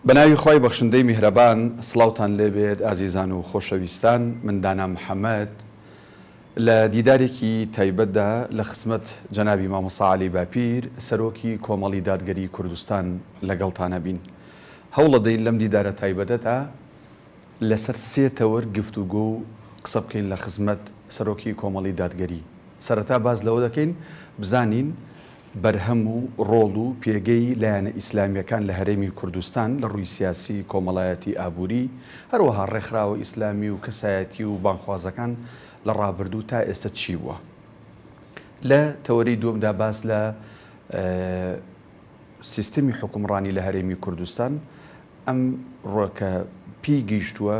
بەناوی خوای بەخشندەی میهرەبان سڵاوتان لێبێت ئازیزان و خۆشەویستان من دانا محەمەد لە دیدارێکی تایبەتدا لە خزمەت جەنابی مامۆستا عەلی باپیر سەرۆکی کۆمەڵی دادگەری کوردستان لەگەڵتانە بین هەوڵەدەین لەم دیدارە تایبەتەدا لەسەر سێ تەوەر گفتوگۆ و قسە بکەین لە خزمەت سەرۆکی کۆمەڵی دادگەری. سەرەتا باس لەوە دەکەین بزانین بەرهەم و ڕۆڵ و پێگەی لایەنە ئیسلامییەکان لە هەرێمی کوردستان لە ڕووی سیاسی، کۆمەڵایەتی، ئابووری، هەروەها ڕێکخراوە ئیسلامی و کەسایەتی و بانگخوازەکان لە ڕابردوو تا ئێستە چی بووە. لە تەوەرەی دووەمدا باس لە سیستمی حوکمڕانی لە هەرێمی کوردستان ئەم ڕۆ کە پێی گەیشتووە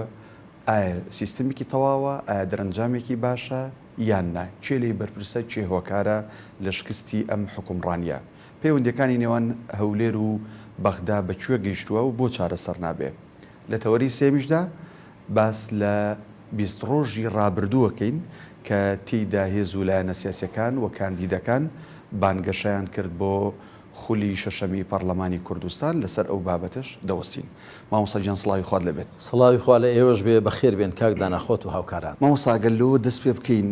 ئایا سیستمێکی تەواوە، ئایا دەرەنجامێکی باشە یان نا؟ کێ لێی بەرپرسە، کێ هۆکارە لە شکستی ئەم حوکمڕانییە؟ پەیوەندییەکانی نێوان هەولێر و بەغدا بە کوێ گەیشتووە و بۆ چارەسەر نابێ؟ لە تەوەری سێیەمیشدا باس لە 20 ڕۆژی ڕابردوو ئەکەین کە تێیدا هێز و لایەنە سیاسییەکان و کاندیدەکان بانگەشەیان کرد بۆ خولی شەشەمی پەڕلەمانی کوردستان، لەسەر ئەو بابەتەش دەوەستین. مامۆستا گیان سڵاوی خوات لێ بێت. سڵاوی خوا لە ئێوەش بێ، بەخێر بێن کاک دانا خۆت و هاوکاران. مامۆستا ئەگەر لەوە دەست پێ بکەین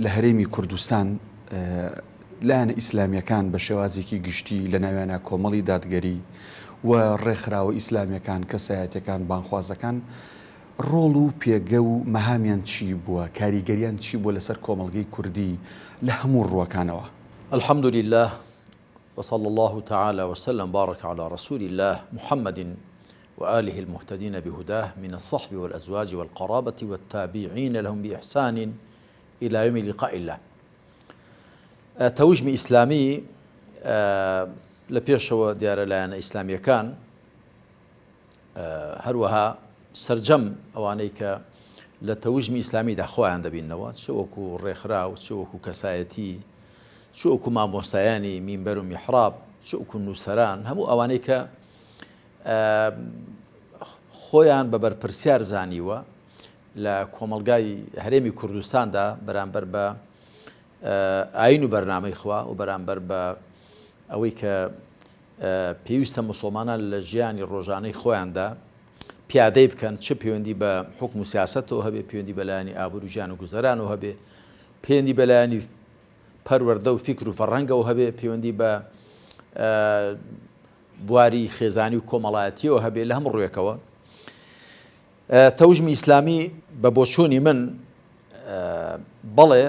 لە هەرێمی کوردستان لایەنە ئیسلامیەکان بە شێوازێکی گشتی لە ناویانا کۆمەڵی دادگەری و ڕێکخراوە ئیسلامیەکان، کەسایەتیەکان، بانگخوازەکان ڕۆڵ و پێگە و مەهامیان چی بووە، کاریگەریان چی بووە لەسەر کۆمەڵگەی کوردی لە هەموو ڕووەکانەوە؟ الحمد للە وصلی اللە تعالی وسلم بارک علی رسول اللە محمد وآله المهتدین بهداه من الصحب والازواج والقرابة والتابعین لهم بإحسان الى یوم لقاء اللە. تەوژمی ئیسلامی لە پێشەوە دیارە لایەنە ئیسلامیەکان هەروەها سەرجەم ئەوانەی کە لە تەوژمی ئیسلامیدا خۆیان دەبینەوە چ وەکو ڕێکخراو چ وەکو کەسایەتی چ وەکو مامۆستایانی مینبەر و میحراب چ وەکو نووسەران هەموو ئەوانەی کە خۆیان بە بەرپرسیار زانیوە لە کۆمەڵگای هەرێمی کوردستاندا بەرامبەر بە ئاین و بەرنامەی خوا و بەرامبەر بە ئەوەی کە پێویستە موسڵمانان لە ژیانی ڕۆژانەی خۆیاندا پیادەی بکەن، چ پەیوەندی بە حوکم و سیاسەتەوە هەبێ، پەیوەندی بە لایەنی ئابووری و ژیان و گوزەرانەوە هەبێ، پەیوەندی بە لایەنی پەروەردە و فیکر و فەرهەنگەوە هەبێ، پەیوەندی بە بواری خێزانی و کۆمەڵایەتیەوە هەبێ، لە هەموو ڕوویەکەوە. تەوژمی ئیسلامی بە بۆچوونی من بەڵێ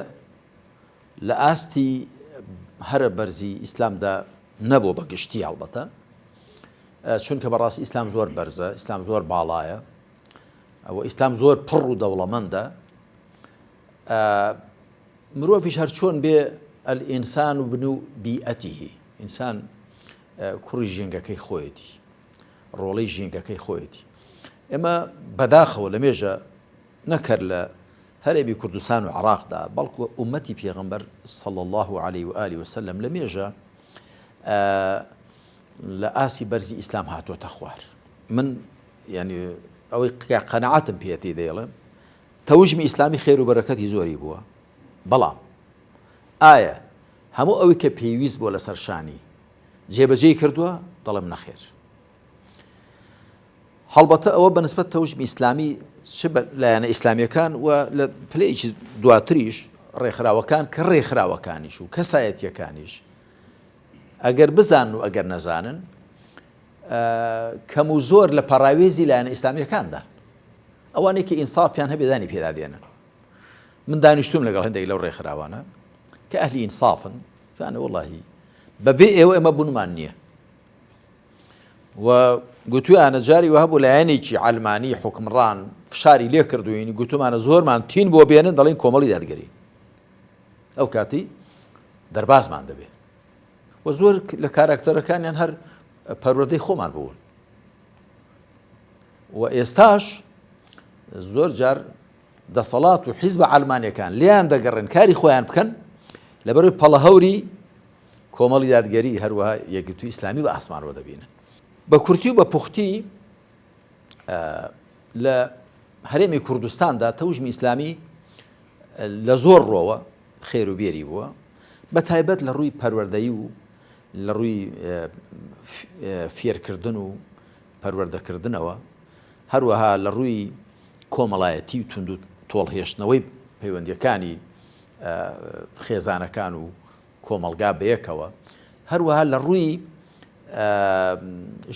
لە ئاستی هەرە بەرزی ئیسلامدا نەبوو بە گشتی هەڵبەتە چونکە بەڕاستی ئیسلام زۆر بەرزە ئیسلام زۆر باڵایە ئەوە ئیسلام زۆر پڕ و دەوڵەمەندە مرۆڤیش هەر چۆن بێ الإنسان ابن بيئته ئینسان کوڕی ژینگەکەی خۆیەتی ڕۆڵەی ژینگەکەی خۆیەتی ئێمە بەداخەوە لە مێژە نەکەر لە هەرێمی کوردستان و عێراقدا، بەڵکو ئوممەتی پێغەمبەر صلی اللە علیه و آله وسلم لە مێژە لە ئاستی بەرزی ئیسلام هاتۆتە خوار. من یعنی ئەوەی قەناعەتم پێیەتی دەیڵێم تەوژمی ئیسلامی خێر و بەرەکەتی زۆری بووە بەڵام ئایا هەموو ئەوەی کە پێویست بووە لەسەر شانی جێبەجێی کردووە دەڵێم نەخێر هەڵبەتە ئەوە بە نسبەت تەوژمی ئیسلامی چ بە لایەنە ئیسلامیەکان و لە پلەیەکی دواتریش ڕێکخراوەکان کە ڕێکخراوەکانیش و کەسایەتیەکانیش ئەگەر بزانن و ئەگەر نەزانن کەم و زۆر لە پەراوێزی لایەنە ئیسلامیەکاندا ئەوانەی کە ئینسافیان هەبێ دانی پێدا دێنن من دانیشتوم لەگەڵ هەندێک لەو ڕێکخراوانە کە ئەهلی ئینسافن جانە وەڵاهی بەبێ ئێوە ئێمە بوونمان نییە و گوتویانە جاری وە هەبوو لایەنێکی عەلمانی حوکمڕان فشاری لێ کردوین گوتومانە زۆرمان تین بۆ بێنن دەڵێن کۆمەڵی دادگەری ئەو کاتی دەربازمان دەبێ و زۆر لە کاراکتەرەکانیان هەر پەروەردەی خۆمان بوون و ئێستاش زۆر جار دەسەڵات و حیزبە عەلمانیەکان لێیان دەگەڕێن کاری خۆیان بکەن لەبەرەوەی پەڵەهەوری کۆمەڵی دادگەری هەروەها یەکگرتووی ئیسلامی بە ئاسمانەوە دەبینن. بە کورتی و بە پوختی لە هەرێمی کوردستاندا تەوژمی ئیسلامی لە زۆر ڕۆوە خێر و بێری بووە بە تایبەت لە ڕووی پەروەردەیی و لە ڕووی فێرکردن و پەروەردەکردنەوە، هەروەها لە ڕووی کۆمەڵایەتی و توند و تۆڵ هێشتنەوەی پەیوەندیەکانی خێزانەکان و کۆمەڵگا بەیەکەوە، هەروەها لە ڕووی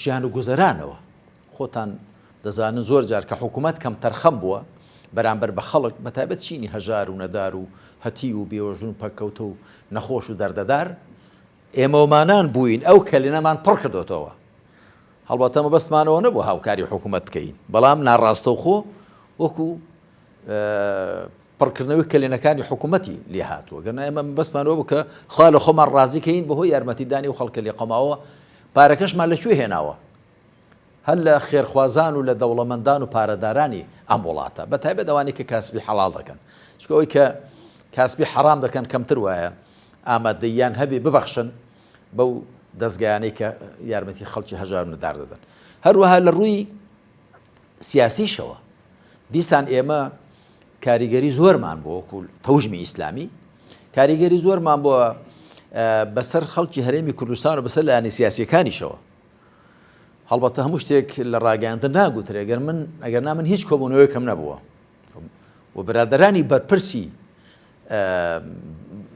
ژیان و گوزەرانەوە. خۆتان دەزانن زۆر جار کە حکوومەت کەمتەرخەم بووە بەرامبەر بە خەڵک، بە تایبەت چینی هەژار و نەدار و هەتیو و بێوەژن و پەککەوتە و نەخۆش و دەردەدار، ئێمەومانان بووین ئەو کەلێنەمان پڕ کردۆتەوە. هەڵبەتە مەبەستمان ئەوە نەبوو هاوکاری حکوومەت بکەین، بەڵام ناڕاستەوخۆ وەکوو پڕکردنەوەی کەلێنەکانی حکوومەتی لێ هاتووە. گەرنا ئێمە مەبەستمان ئەوە بوو کە خوا لە خۆمان ڕازی کەین بەهۆی یارمەتیدانی ئەو خەڵکە لێقەوماوە، پارەکەشمان لە کوێ هێناوە؟ هەر لە خێرخوازان و لە دەوڵەمەندان و پارەدارانی ئەم وڵاتە، بە تایبەت ئەوانەی کە کاسبی حەڵاڵ دەکەن، چونکە ئەوەی کە کاسبی حەڕام دەکەن کەمتر وایە ئامادەییان هەبێ ببەخشن بەو دەزگایانەی کە یارمەتی خەڵکی هەژار و نەدار دەدەن. هەروەها لە ڕووی سیاسیشەوە دیسان ئێمە کاریگەری زۆرمان بۆ وەکو تەوژمی ئیسلامی کاریگەری زۆرمان بۆ بەسەر خەڵکی هەرێمی کوردستان و بەسەر لایەنە سیاسیەکانیشەوە هەڵبەتە هەموو شتێک لە ڕاگەیاندن ناگوترێ گەر من ئەگەر نا من هیچ کۆبوونەوەیەکم نەبووە و برادەرانی بەرپرسی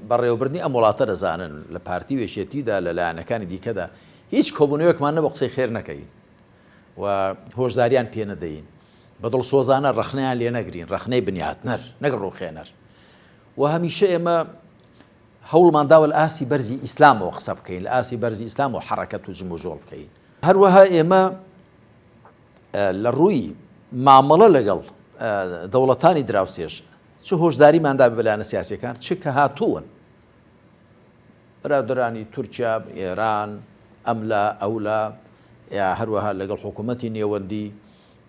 بەڕێوەبردنی ئەم وڵاتە دەزانن لە پارتی و یەکێتیدا لە لایەنەکانی دیکەدا هیچ کۆبوونەوەیەکمان نەبوو قسەی خێر نەکەین و هۆشداریان پێ نەدەین بە دڵسۆزانە ڕەخنەیان لێ نەگرین ڕەخنەی بنیاتنەر نەک ڕووخێنەر و هەمیشە ئێمە هەوڵمان داوە لە ئاستی بەرزی ئیسلامەوە قسە بکەین، لە ئاستی بەرزی ئیسلامەوە حەڕەکەت و جموجۆڵ بکەین. هەروەها ئێمە لە ڕووی مامەڵە لەگەڵ دەوڵەتانی دراوسێش چ هۆشداریمان دابێ بە لایەنە سیاسیەکان چ کە هاتوون برادەرانی تورکیا، ئێران، ئەملا ئەولا یا هەروەها لەگەڵ حکوومەتی نێوەندی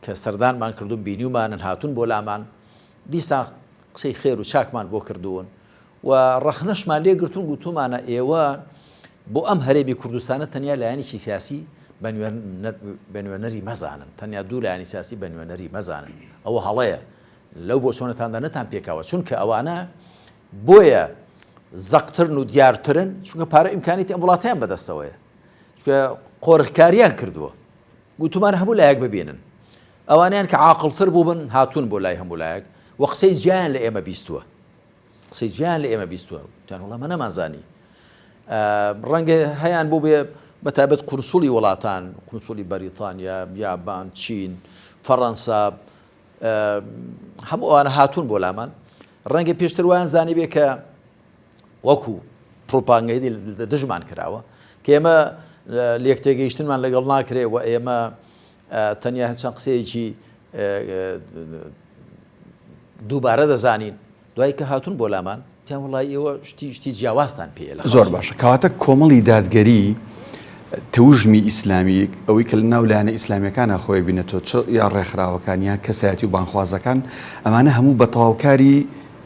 کە سەردانمان کردوون بینیومانن هاتوون بۆ لامان دیسان قسەی خێر و چاکمان بۆ کردوون و ڕەخنەشمان لێ گرتوون گوتومانە ئێوە بۆ ئەم هەرێمی کوردستانە تەنیا لایەنێکی سیاسی بە نوێنەری مەزانن تەنیا دوو لایەنی سیاسی بە نوێنەری مەزانن ئەوە هەڵەیە لەو بۆچۆنەتاندا نەتان پێکاوە چونکە ئەوانە بۆیە زەقترن و دیارترن چونکە پارە ئیمکانیتی ئەم وڵاتیان بەدەستەوەیە چونکە قۆرخکاریان کردووە گوتومان هەموو لایەک ببینن ئەوانیان کە عاقڵتر بووبن هاتوون بۆ لای هەموو لایەک و قسەی جیایان لە ئێمە بیستووە قسەی جیایان لە ئێمە بیستووە وتیان وەڵا مە نەمانزانی ڕەنگە هەیان بوو بێ بە تایبەت قونسوڵی وڵاتان قونسوڵی بەریتانیا یابان چین فەڕەنسا هەموو ئەوانە هاتوون بۆ لامان ڕەنگە پێشتر وایان زانی بێ کە وەکو پروپاگەندەی لە دژمان کراوە کە ئێمە لێک تێگەیشتنمان لەگەڵ ناکرێ و ئێمە تەنیا چەند قسەیەکی دووبارە دەزانین دوای کە هاتوون بۆ لامان تیان وڵی ئێوە شتی شتی جیاوازتان پێ لە زۆر باشە کەواتە کۆمەڵی دادگەری تەوژمی ئیسلامی ئەوەی کە لە ناو لایەنە ئیسلامیەکانە خۆی بینێتەوە چ یا ڕێکخراوەکان یا کەسایەتی و بانخوازەکان ئەمانە هەموو بە تەواوکاری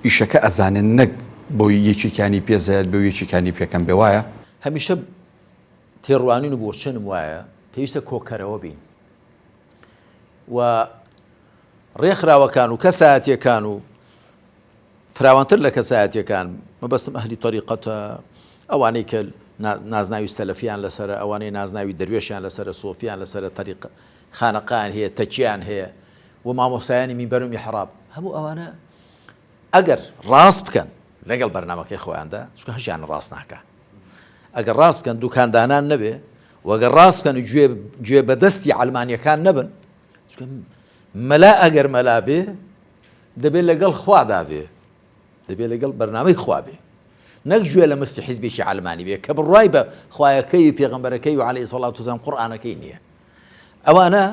ئیشەکە ئەزانن نەک بۆی یەکێکیانی پێ زیاد بێ و یەکێکیانی پێ کەم بێ وایە؟ هەمیشە تێڕوانین و بۆچونم وایە پێویستە کۆکەرەوە بین و ڕێکخراوەکان و کەسایەتیەکان و فراوانتر لە کەسایەتیەکان مەبەستم ئەهلی تەریقەتە ئەوانەی کە نازناوی سەلەفیان لەسەرە ئەوانەی نازناوی دەروێشیان لەسەرە سۆفیان لەسەرە تەریق خانەقایان هەیە تەکیان هەیە و مامۆستایانی مینبەر و میحراب هەموو ئەوانە ئەگەر ڕاست بکەن لەگەڵ بەرنامەکەی خۆیاندا چونکە هەشیان ڕاست ناکە ئەگەر ڕاست بکەن دوکاندانان نەبێ وەگەر ڕاست بکەن و گوێ گوێ بەدەستی عەلمانیەکان نەبن چونکە مەلا ئەگەر مەلا بێ دەبێت لەگەڵ خوادا بێ دەبێت لەگەڵ بەرنامەی خوا بێ نەک گوێ لە مستی حیزبێکی عەلمانی بێ کە بڕوای بە خوایەکەی و پێغەمبەرەکەی و عەلەیهی سەڵات وسلام قورئانەکەی نییە ئەوانە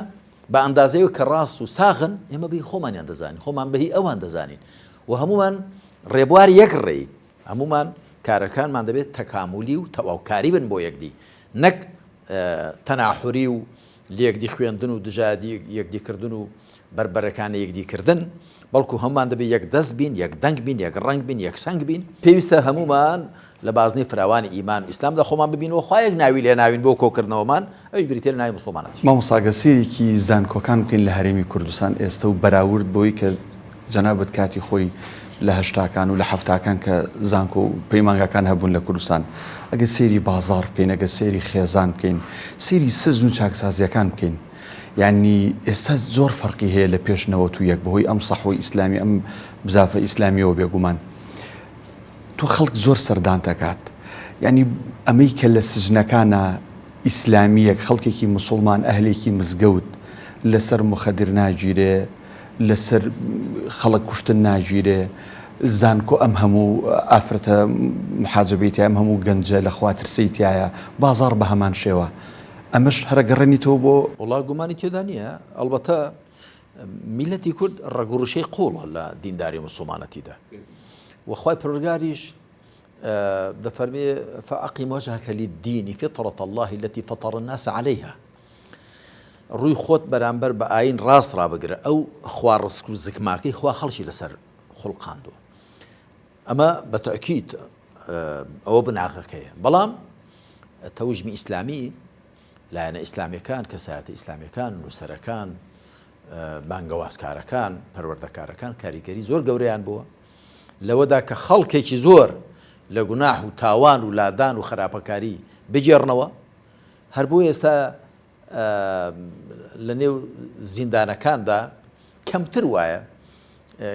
بە ئەندازەیە کە ڕاست و ساغن ئێمە بەی خۆمانیان دەزانین خۆمان بەهی ئەوان دەزانین و هەمومان ڕێبوار یەک ڕێی هەمومان کارەکانمان دەبێت تەکامولی و تەواوکاری بن بۆ یەکدی نەک تەناحوری و لەیەکدی خوێندن و دژایەتی یەکدی کردن و بەربەرەکانی یەکدی کردن، بەڵکو هەموومان دەبێت یەک دەست بین، یەک دەنگ بین، یەک ڕەنگ بین، یەک سەنگ بین. پێویستە هەموومان لە بازنەی فراوانی ئیمان و ئیسلامدا خۆمان ببین و خوا یەک ناوی لێ ناوین بۆ کۆکردنەوەمان، ئەویش بریتیە لە ناوی موسڵمانەتی. مامۆستا گەر سەیرێکی زانکۆکان بکەین لە هەرێمی کوردستان ئێستە و بەراورد بەوەی کە جەنابت کاتی خۆی لە هەشتاکان و لە حەفتاکان کە زانکۆ و پەیمانگاکان هەبوون لە کوردستان ئەگەر سەیری بازاڕ بکەین ئەگەر سەیری خێزان بکەین سەیری سجن و چاکسازییەکان بکەین. یانی ئێستا زۆر فەرقی هەیە لە پێش 91 بەهۆی ئەم سەحوەی ئیسلامی ئەم بزافە ئیسلامیەوە بێگومان تۆ خەڵک زۆر سەردانت ئەکات یانی ئەمەی کە لە سجنەکانا ئیسلامیەک خەڵکێکی مسوڵمان ئەهلێکی مزگەوت لەسەر مخدر ناگیرێ لەسەر خەڵک کوشتن ناگیرێ زانکۆ ئەم هەموو ئافرەتە محاجەبەی تیایە ئەم هەموو گەنجە لە خوا ترسەی تیایە بازاڕ بە هەمان شێوە ئەمەش هەر ئەگەڕێنیتەوە بۆ وەڵا گومانی تێدا نییە ئەڵبەتە میلەتی کورد ڕەگ و ڕیشەی قوڵە لە دینداری مسوڵمانەتیدا و خوای پەروەردگاریش دەفەرمێ فأقم وجهك للدين فطرة الله التي فطر الناس عليها ڕووی خۆت بەرامبەر بە ئاین ڕاست ڕابگرە ئەو خوا ڕسک و زکماکەی خوا خەڵکی لەسەر خوڵقاندووە ئەمە بە تەئکید ئەوە بناغەکەیە بەڵام تەوژمی ئیسلامی لایەنە ئیسلامیەکان، کەسایەتە ئیسلامیەکان، نووسەرەکان، بانگەوازکارەکان، پەروەردەکارەکان کاریگەری زۆر گەورەیان بووە لەوەدا کە خەڵکێکی زۆر لە گوناح و تاوان و لادان و خراپەکاری بگێڕنەوە هەر بۆ ئێستا لە نێو زیندانەکاندا کەمتر وایە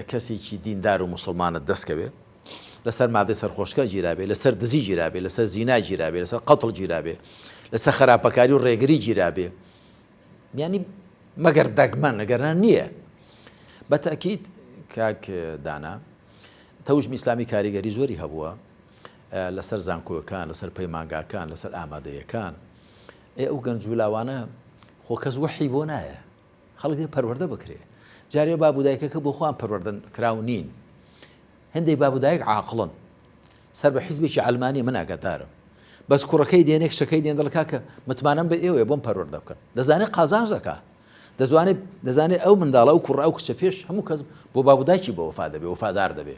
کەسێکی دیندار و موسڵمانت دەستکەوێ لەسەر مادەی سەرخۆشکەر گیرابێ، لەسەر دزی گیرابێ، لەسەر زینا گیرابێ، لەسەر قەتڵ گیرابێ، لەسەر خراپەکاری و ڕێگری گیرابێ، یانی مەگەر دەگمەن ئەگەرنا نییە. بە تەئکید کاک دانا تەوژمی ئیسلامی کاریگەری زۆری هەبووە لەسەر زانکۆکان، لەسەر پەیمانگاکان، لەسەر ئامادەیەکان. ئێ ئەو گەنج و لاوانە خۆ کەس وەحی بۆ نایە. خەڵک دەبێت پەروەردە بکرێ جارێ باب و دایکەکە بۆ خۆیان پەروەردە کراو نین هەندێک باب و دایک عاقڵن سەر بە حیزبێکی عەلمانی من ئاگادارم بەس کوڕەکەی دێنێ کچەکەی دێن دەڵێ کاکە متمانەم بە ئێوەیە بۆم پەروەردە بکەن دەزانێت قازانج دەکا دەزانێت دەزانێت ئەو منداڵە ئەو کوڕە ئەو کچە پێش هەموو کەس بۆ باب و دایکی بە وەفا دەبێ وەفادار دەبێ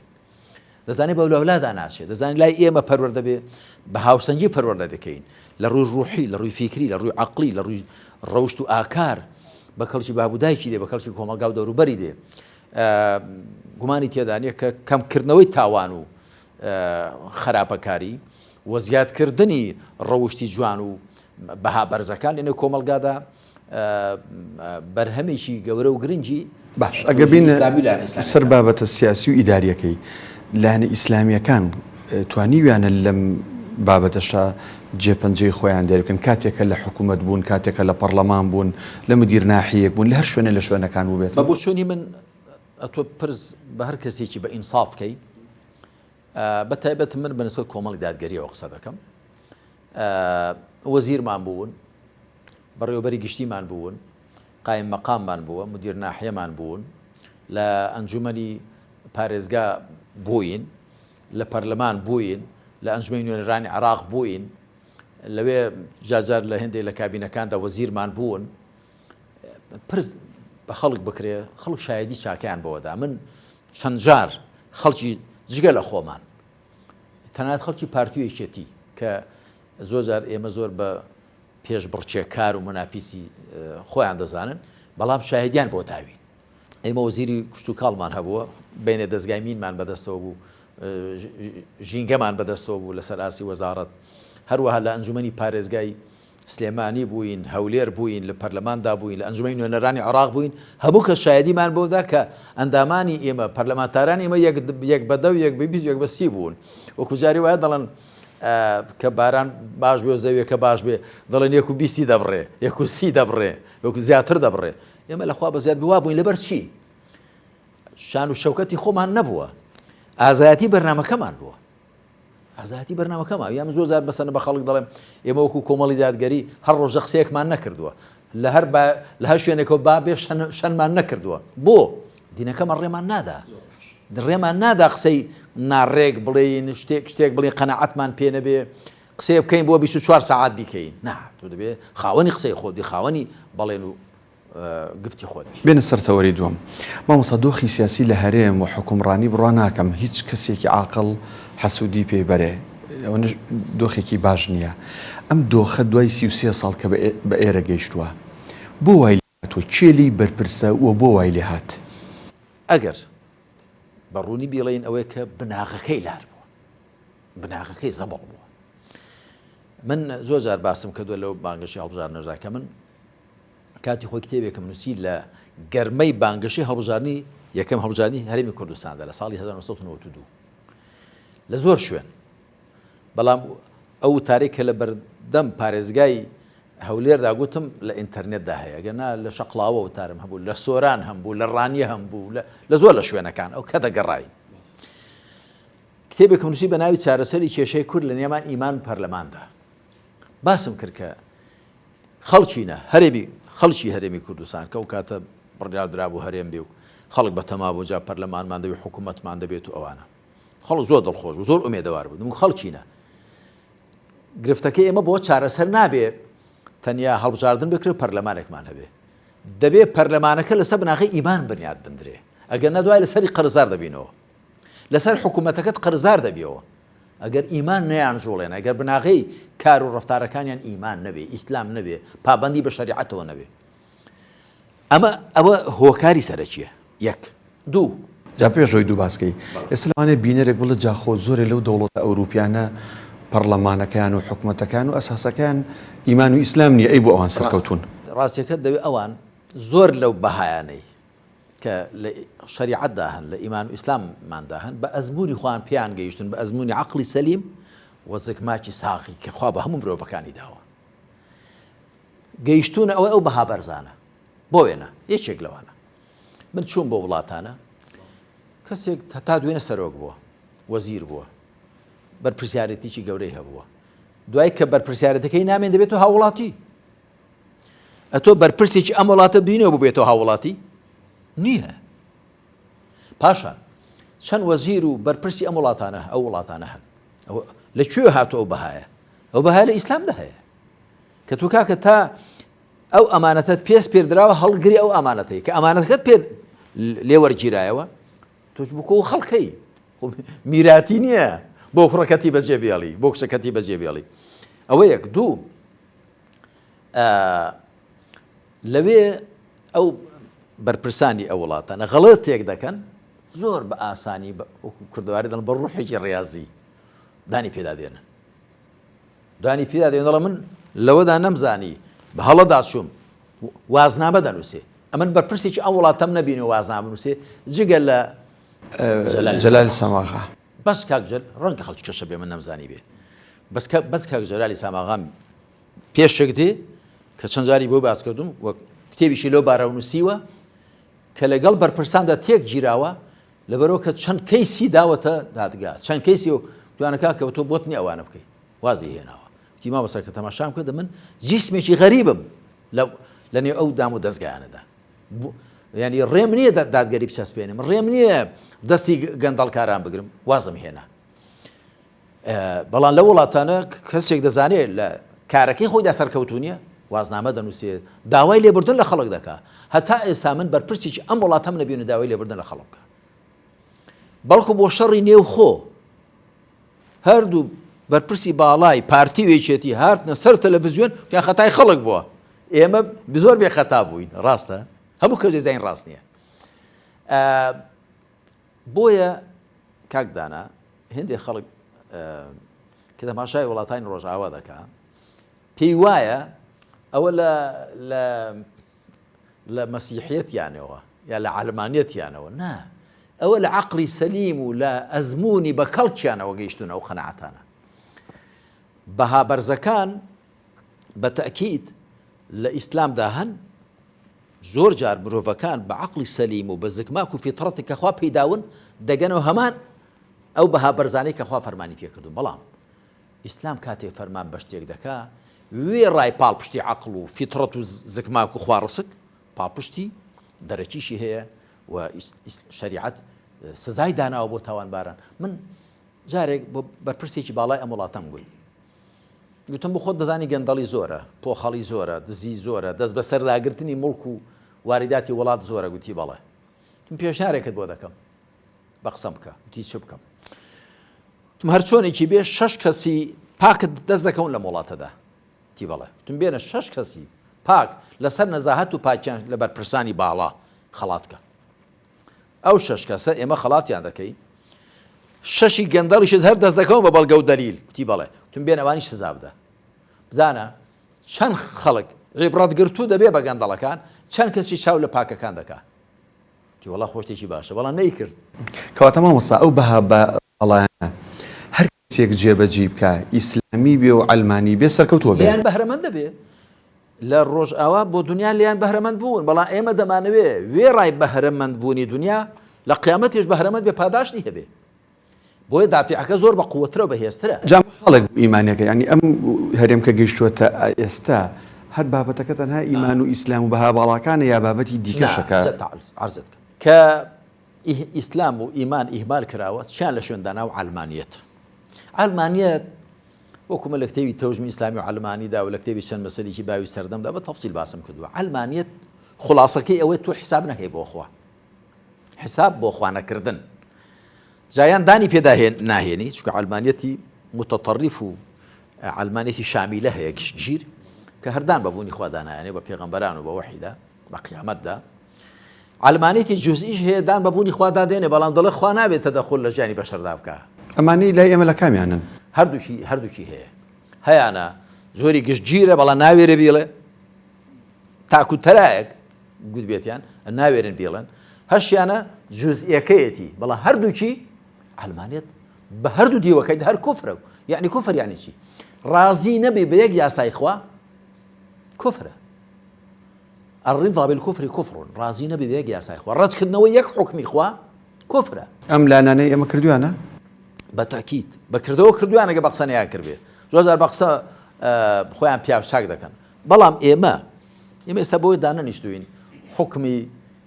دەزانێت بەولاولادا ناچێت، دەزانێت لای ئێمە پەروەردە بێ بە هاوسەنگی پەروەردە دەکەین لە ڕووی ڕوحی، لە ڕووی فیکری، لە ڕووی عەقڵی، لە ڕووی ڕەوشت و ئاکار بە کەڵکی باب و دایکی دێ، بە کەڵکی کۆمەڵگا و دەوروبەری دێ. گومانی تێدا نییە کە کەمکردنەوەی تاوان و خراپەکاری و زیادکردنی ڕەوشتی جوان و بەها بەرزەکان لەنێو کۆمەڵگادا بەرهەمێکی گەورە و گرنگی باش ئەگەر بینە سەر بابەتە سیاسی و ئیداریەکەی لایەنە ئیسلامیەکان توانیویانە لەم بابەتەشا جێپەنجەی خۆیان دیاری بکەن کاتێک کە لە حکوومەت بوون کاتێک کە لە پەڕلەمان بوون لە مدیر ناحیەیەک بوون لە هەر شوێنێ لە شوێنەکان بووبێت؟ بە بۆچوونی من ئەتۆ پرس بە هەر کەسێکی بە ئینساف بکەی بە تایبەت من بە نسبەت کۆمەڵی دادگەریەوە قسە دەکەم وەزیرمان بوون بەڕێوەبەری گشتیمان بوون، قایم مەقاممان بووە، مدیر ناحیەمان بوون، لە ئەنجومەنی پارێزگا بووین، لە پەرلەمان بووین، لە ئەنجومەنی نوێنەرانی عێراق بووین، لەوێ جارجار لە هێندێک لە کابینەکاندا وەزیرمان بوون. پرس بە خەڵک بکرێ، خەڵک شایەدی چاکەیان بەوەدا. من چەند جار خەڵکی جگە لە خۆمان، تەنانەت خەڵکی پارتی و یەکێتی کە زۆر جار ئێمە زۆر بە پێشبڕکێکار و مونافیسی خۆیان دەزانن، بەڵام شاهیدیان بۆ داوین. ئێمە وەزیری کشتوکاڵمان هەبووە، بەینێ دەزگای مینمان بەدەستەوە بوو، ژینگەمان بەدەستەوە بوو لەسەر ئاستی وەزاڕەت. هەروەها لە ئەنجومەنی پارێزگای سلێمانی بووین، هەولێر بووین، لە پەرلەماندا بووین، لە ئەنجومەنی نوێنەرانی عێراق بووین، هەموو کەس شایەدیمان بۆ دا کە ئەندامانی ئێمە، پەرلەمانتارانی ئێمە یەک بە دە و یەک بە 20 و یەک بە 30 بوون. وەکو جاری وایە دەڵێن کە باران باش بێ و زەویەکە باش بێ دەڵێن یەک و بیستی دەبڕێ یەک و سی دەبڕێ وەکو زیاتر دەبڕێ ئێمە لەخوا بە زیاد بوا بووین لەبەر چی شان و شەوکەتی خۆمان نەبووە ئازایەتی بەرنمەکەمان بووە ئازایەتی بەرنمەکەمان یا من زۆر جار بەسەنە بە خەڵک دەڵێم ئێمە وەکو کۆمەڵی دادگەری هەر ڕۆژە قسەیەکمان نەکردووە لە هەر لە هەر شوێنێکەوە با بێ شەنمان نەکردووە بۆ دینەکەمان ڕێمان نادا ڕێمان نادا قسەی ناڕێک بڵێین شتێک شتێک بڵێین قەناعەتمان پێ نەبێ قسەیە بکەین بۆ 24 سەعات بیکەین نا تۆ دەبێ خاوەنی قسەی خۆت بی خاوەنی بەڵێن و گفتی خۆت بی. بێنە سەر تەوەری دووەم. مامۆستا دۆخی سیاسی لە هەرێم و حوکمڕانی بڕوا ناکەم هیچ کەسێکی عاقڵ حەسودی پێی بەرێ ئەوەنەش دۆخێکی باش نییە ئەم دۆخە دوای 33 ساڵ کە بە ئێرە گەیشتووە بۆ وای لێهاتووە کێ لێی بەرپرسە و بۆ وای لێهات؟ ئەگەر بە ڕوونی بیڵێین ئەوەیە کە بناغەکەی لار بووە، بناغەکەی زەبڵ بووە. من زۆر جار باسم کردووە لەو بانگەشەی هەڵبژاردنەشدا کە من. کاتی خۆی کتێبێکم نووسی لە گەرمەی بانگەشەی هەڵبژاردنی یەکەم هەڵبژاردنی هەرێمی کوردستاندا لە ساڵی 1992 لە زۆر شوێن بەڵام ئەو وتارەی کە لە بەردەم پارێزگای هەولێردا گوتم لە ئینتەرنێتدا هەیە گەنا لە شەقڵاوە وتارم هەبوو لە سۆران هەم بوو لە ڕانیە هەم بوو لە زۆر لە شوێنەکان ئەو کە دەگەڕین کتێبێکم نووسی بە ناوی چارەسەری کێشەی کورد لە نێمان ئیمان پەرلەماندا باسم کرد کە خەڵکینە هەرێمی خەڵکی هەرێمی کوردستان کە ئەو کاتە بڕیار درابوو هەرێم بێ و خەڵک بەتەما بوو جا پەرلەمانمان دەبێ حکوومەتمان دەبێت و ئەوانە خەڵک زۆر دڵخۆش بوو زۆر ئومێدەوار بوو خەڵکینە گرفتەکەی ئێمە بۆ چارەسەر نابێ تەنیا هەڵبژاردن بکرێت پەرلەمانێکمان هەبێ دەبێ پەرلەمانەکە لەسەر بناغەی ئیمان بنیات بندرێ ئەگەر نەدوای لەسەری قەرزار دەبینەوە لەسەر حکوومەتەکەت قەرزار دەبیەوە ئەگەر ئیمان نەیانجوڵێن، ئەگەر بناغەی کار و ڕەفتارەکانیان ئیمان نەبێ، ئیسلام نەبێ، پابەندی بە شەریعەتەوە نەبێ. ئەمە ئەوە هۆکاری سەرەکیە. یەک. دوو. جا پێش ئەوەی دوو باس کەی، ئێستا لەوانەیە بینەرێک بڵێ جا خۆ زۆرێ لەو دەوڵەتە ئەوروپیانە پەڕلەمانەکەیان و حکومەتەکەیان و ئەساسەکەیان ئیمان و ئیسلام نیە، ئەی بۆ ئەوان سەرکەوتوون؟ ڕاستیەکە دەوێ ئەوان زۆر لەو بەهایانەی کە لە شەریعەتدا هەن، لە ئیمان و ئیسلامماندا هەن، بە ئەزموونی خۆیان پێیان گەیشتوون، بە ئەزموونی عەقڵی سەلیم و زگماکی ساغی کە خوا بە هەموو مرۆڤەکانی داوە. گەیشتوونە ئەوەی ئەو بەها بەرزانە. بۆ وێنە، یەکێک لەوانە. من چووم بۆ وڵاتانە، کەسێک هەتا دوێنێ سەرۆک بووە، وەزیر بووە، بەرپرسیارێتیی گەورەی هەبووە. دوای کە بەرپرسیارێتەکەی نامێن دەبێتەوە هاووڵاتی. ئەتۆ بەرپرسێکی ئەم وڵاتە بینەوە ببێتەوە هاوڵاتی نییە پاشان چەند وەزیر و بەرپرسی ئەم وڵاتانە ئەو وڵاتانە هەن لە کوێ هاتو ئەو بەهایە ئەو بەهای لە ئیسلامدا هەیە کە تۆ کاکە تا ئەو ئەمانەتەت پێس پێردراوە هەڵگری ئەو ئەمانەتەی کە ئەمانەتەکەت پێ لێوەرگیرایەوە تۆش بکۆ خەڵکەی میراتی نییە بۆ کوڕەکەتی بەجێ بێڵی بۆ کچەکەتی بەجێ بێڵی ئەوە یەک دوو لەوێ ئەو بەرپرسانی ئەو وڵاتانە غەڵەتێک دەکەن زۆر بە ئاسانی کوردەواری دەڵێن بە ڕوحێکی ڕاضی دانی پێدا دێنن دانی پێدا دێن دەڵێ من لەوەدا نەمزانی بە هەڵەدا چووم وازنامە دەنووسێ ئەمن بەرپرسێکی ئەم وڵاتەم نەبین و وازنامە نووسێ جگە لە جەلال ساماغا بەس کاک جەل ڕەنگە خەڵکی کەشە بێ من نەمزانی بێ بەس کە بەس کاک جەلالی ساماغام پێشێک دێ کە چەند جاری بۆ باس کردم وەک کتێبیشی لەو بارەوە نووسیوە کە لەگەڵ بەرپرساندا تێک گیراوە لەبەرەوە کە چەند کەیسی داوەتە دادگا چەند کەیسی و دوانەکە کە تۆ بۆت نییە ئەوانە بکەی وازی هێناوە تیما بەسەر کە تەماشام کردە من جیسمێکی غەریبم لە نێو ئەو دام و دەستگایانەدا یانی ڕێم نییە دادگەری بچەسپێنم ڕێم نییە دەستی گەندەڵکاران بگرم وازم هێنا بەڵام لە وڵاتانە کەسێک دەزانێت لە کارەکەی خۆیدا سەرکەوتو نییە وازنامە دەنووسێت داوای لێبوردن لە خەڵک دەکا هەتا ئێستا من بەرپرسێکی ئەم وڵاتەم نەبینە داوای لێبوردن لە خەڵک بکە بەڵکو بۆ شەڕی نێوخۆ هەردوو بەرپرسی باڵای پارتی و یەکێتی هاتنە سەر تەلەڤزیۆن کە خەتای خەڵک بووە ئێمە زۆر بێ خەتا بووین ڕاستە هەموو کەس دەزانین ڕاست نییە بۆیە کاک دانا هندێک خەڵک کە تەماشای وڵاتانی ڕۆژئاوا دەکا پێی وایە ئەوە لە لە لە مەسیحیەتیانەوە یا لە عەلمانیەتیانەوە نا ئەوە لە عەقڵی سەلیم و لە ئەزموونی بە کەڵکیانەوە گەیشتوون ئەو قەناعەتانە بەها بەرزەکان بە تەئکید لە ئیسلامدا هەن زۆر جار مرۆڤەکان بە عەقڵی سەلیم و بە زگماک و فیتڕەتی کە خوا پێیداون دەگەنەوە هەمان ئەو بەها بەرزانەی کە خوا فەرمانی پێکردوون بەڵام ئیسلام کاتێ فەرمان بە شتێک دەکا وێڕای پاڵپشتی عەقڵ و فیتڕەت و زگماک و خواڕسک پاڵپشتی دەرەکیشی هەیە و شەریعەت سزای داناوە بۆ تاوانباران من جارێک بۆ بەرپرسێکی باڵای ئەم وڵاتەم گوت گوتم بۆ خۆت دەزانی گەندەڵی زۆرە پۆخەڵی زۆرە دزی زۆرە دەست بەسەرداگرتنی مڵک و واریداتی وڵات زۆرە گوتی بەڵێ پێشنارێکت بۆ دەکەم بە قسەم بکە وتی چ بکەم وتم هەر چۆنێکی بێ شەش کەسی پاکت دەست دەکەون لەم وڵاتەدا تی بەڵێ وتم بێنە شەش کەسی پاک لەسەر نەزاهەت و پاکیان لە بەرپرسانی باڵا خەڵات کە ئەو شەش کەسە ئێمە خەڵاتیان دەکەین شەشی گەندەڵیشت هەر دەست دەکەون بە بەڵگە و دەلیل وتی بەڵێ وتم بێن ئەوانی سزا بدە بزانە چەند خەڵک عیبڕەت گرتوو دەبێ بە گەندەڵەکان، چەند کەسی چاو لە پاکەکان دەکا. وتی وەڵا خۆ شتێکی باشە، بەڵام نەیکرد. کەواتە مامۆستا ئەو بەها باڵایانە هەر کەسێک جێبەجێی بکا ئیسلامی بێ و عەلمانی بێ سەرکەوتووە بێ. لێیان بەهرەمەند دەبێ. لە ڕۆژئاوا بۆ دونیا لێیان بەهرەمەند بوون، بەڵام ئێمە دەمانەوێ وێڕای بەهرەمەند بوونی دونیا لە قیامەتیش بەهرەمەند بێ پاداشتی هەبێ. بۆیە دافیعەکە زۆر بە قوەترە و بەهێزترە. جا ئەمە خاڵێک بوو ئیمانیەکە یانی ئەم هەرێم کە گەیشتووەتە ئێستا هەر بابەتەکە تەنها ئیمان و ئیسلام و بەها باڵاکانە یا بابەتی نا دیکەشە کە. جا تا عەرزت کەم کە ئیسلام و ئیمان ئیهمال کراوە چیان لە شوێن دانا و عەلمانیەت عەلمانیەت وەکو من لە کتێبی تەوژمی ئیسلامی و عەلمانیدا و لە کتێبی چەند مەسەلێکی باوی سەردەمدا بە تەفسیل باسم کردووە عەلمانیەت خوڵاسەکەی ئەوەی تۆ حیساب نەکەی بۆ خوا حساب بۆ خوا نەکردن جا یان دانی پێدا ناهێنی چونکە عەلمانیەتی متطرف و عەلمانیەتی شامیلە هەیە گشتگیر کە هەردان بە بوونی خوا دانایانێ بە پێغەمبەران و بە وەحیدا بە قیامەتدا عەلمانیەتی جزئیش هەیە دان بە بوونی خوا دادێنێ بەڵام دەڵێ خوا نابێت تەدەخول لە ژیانی بەشەردا بکا. ئەمانەی لای ئێمە لە کامیانن؟ هەردووکی هەردووکی هەیە هەیانە زۆری گشتگیرە بەڵام ناوێرێ بیڵێ تاکو تەرایەک گوتبێتیان ناوێرن بیڵێن هەشیانە جوزئیەکەیەتی بەڵام هەردووکی عەلمانیەت بە هەردوو دیوەکەی هەر کوفرە یعنی کوفر یعنی چی ڕازی نەبی بە یەک یاسای خوا کوفرە الرضا بالكفر كفر ڕازی نەبی بە یەک یاسای خوا ڕەتکردنەوە یەک حکمی خوا کوفرە ئەم لانانەی ئێمە کردویانە بە تاکیت بە کردەوە کردویانە گە بە قسە نەیان کردبێ زۆر جار بە قسە خۆیان پیاو چاک دەکەن بەڵام ئێمە ئێمە ئێستا بۆیە دانەنیشتوین حوکمی